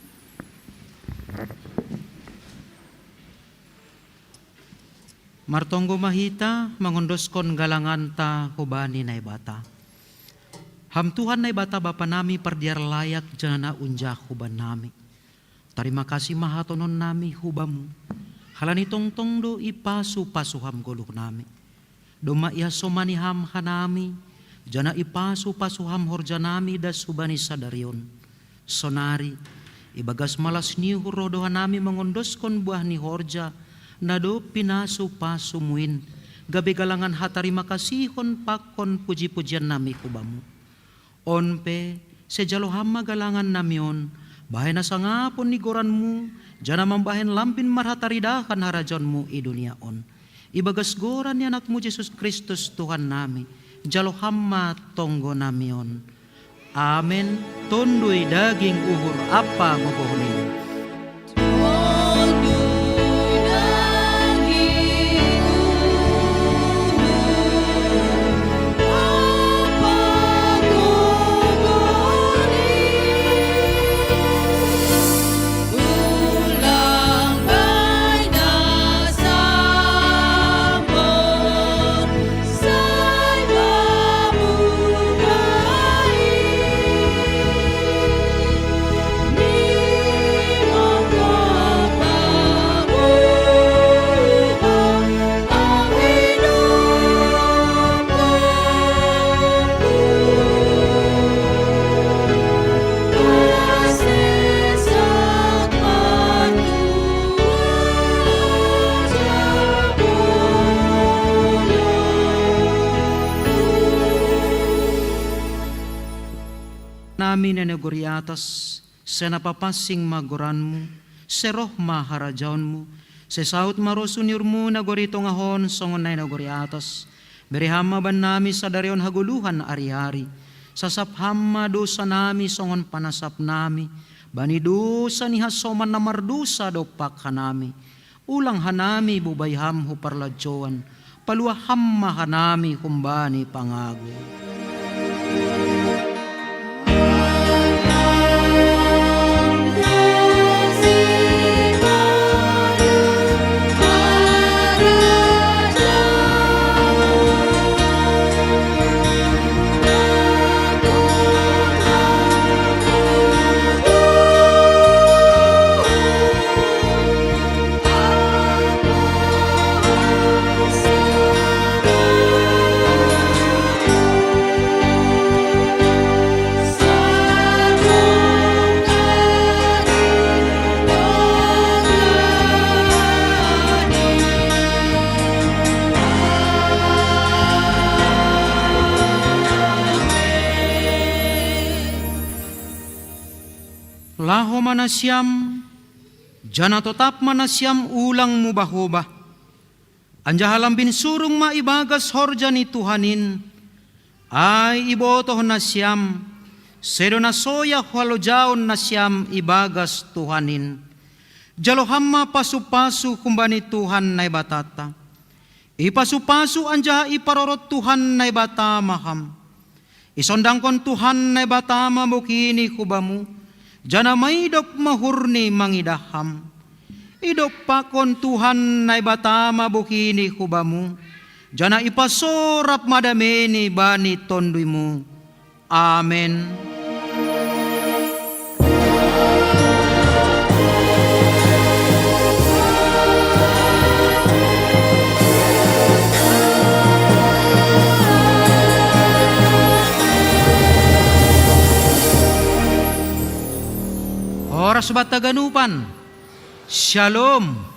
Martonggo ma hita mangondoskon galanganta hubani Naibata. Ham Tuhan Naibata Bapa nami pardiar layak jana unjah huban nami. Tarima kasih ma hatonon nami hubamu. Halani tongtong do ipasu-pasu ham goluh nami. Domma iasomani ham hanami, jana ipasu-pasu ham horja nami das hubani sadarion. Sonari, ibagas malas ni uhur roh do hanami mangondoskon buah ni horja, na dob pinasu-pasumu in, gabe galangan hatarima kasihon pakon puji-pujian nami hubamu. On pe, sejalo ham ma galangan nami on, bahen hasangapon ni goranmu, jana mambahen lambin marhataridahan harajaonmu i dunia on. Ibagas goran ni anakmu Jesus Kristus Tuhan nami, jalo ham ma tonggo nami on. Amen. Tonduy daging uhur ampa gogohni. Nami na nagori atas, sai na papansing ma goranmu, sai roh ma harajaonmu, sai saut ma rosu ni uhurmu nagori tongah on songon na i nagori atas. Bere ham ma bannami sadari on hagoluhan ari-ari. Sasap ham ma dosa nami songon panasap nami bani dosa ni hasoman na mardosa dompak hanami. Ulang hanami bubai ham hu parlajouan, palua ham ma hanami humbani pangago. Laho ma nasiam, jana totap ma nasiam ulang mubah-obah. Anjaha lambin surung ma ibagas horja ni Tuhan in, ai ibotoh nasiam, sedo na soya halojaon nasiam ibagas Tuhan in. Jalo ham ma pasu-pasu humbani Tuhan Naibatanta. Ipasu-pasu anjaha iparorot Tuhan Naibata ma ham. Isondangkon Tuhan Naibata ma boki ni hubamu, jana maidop ma uhurni mangidah ham. Idompakkon Tuhan Naibata ma boki ni hubamu, jana ipasorap ma dameni bani tonduymu. Amen. Horas banta haganupan. Shalom.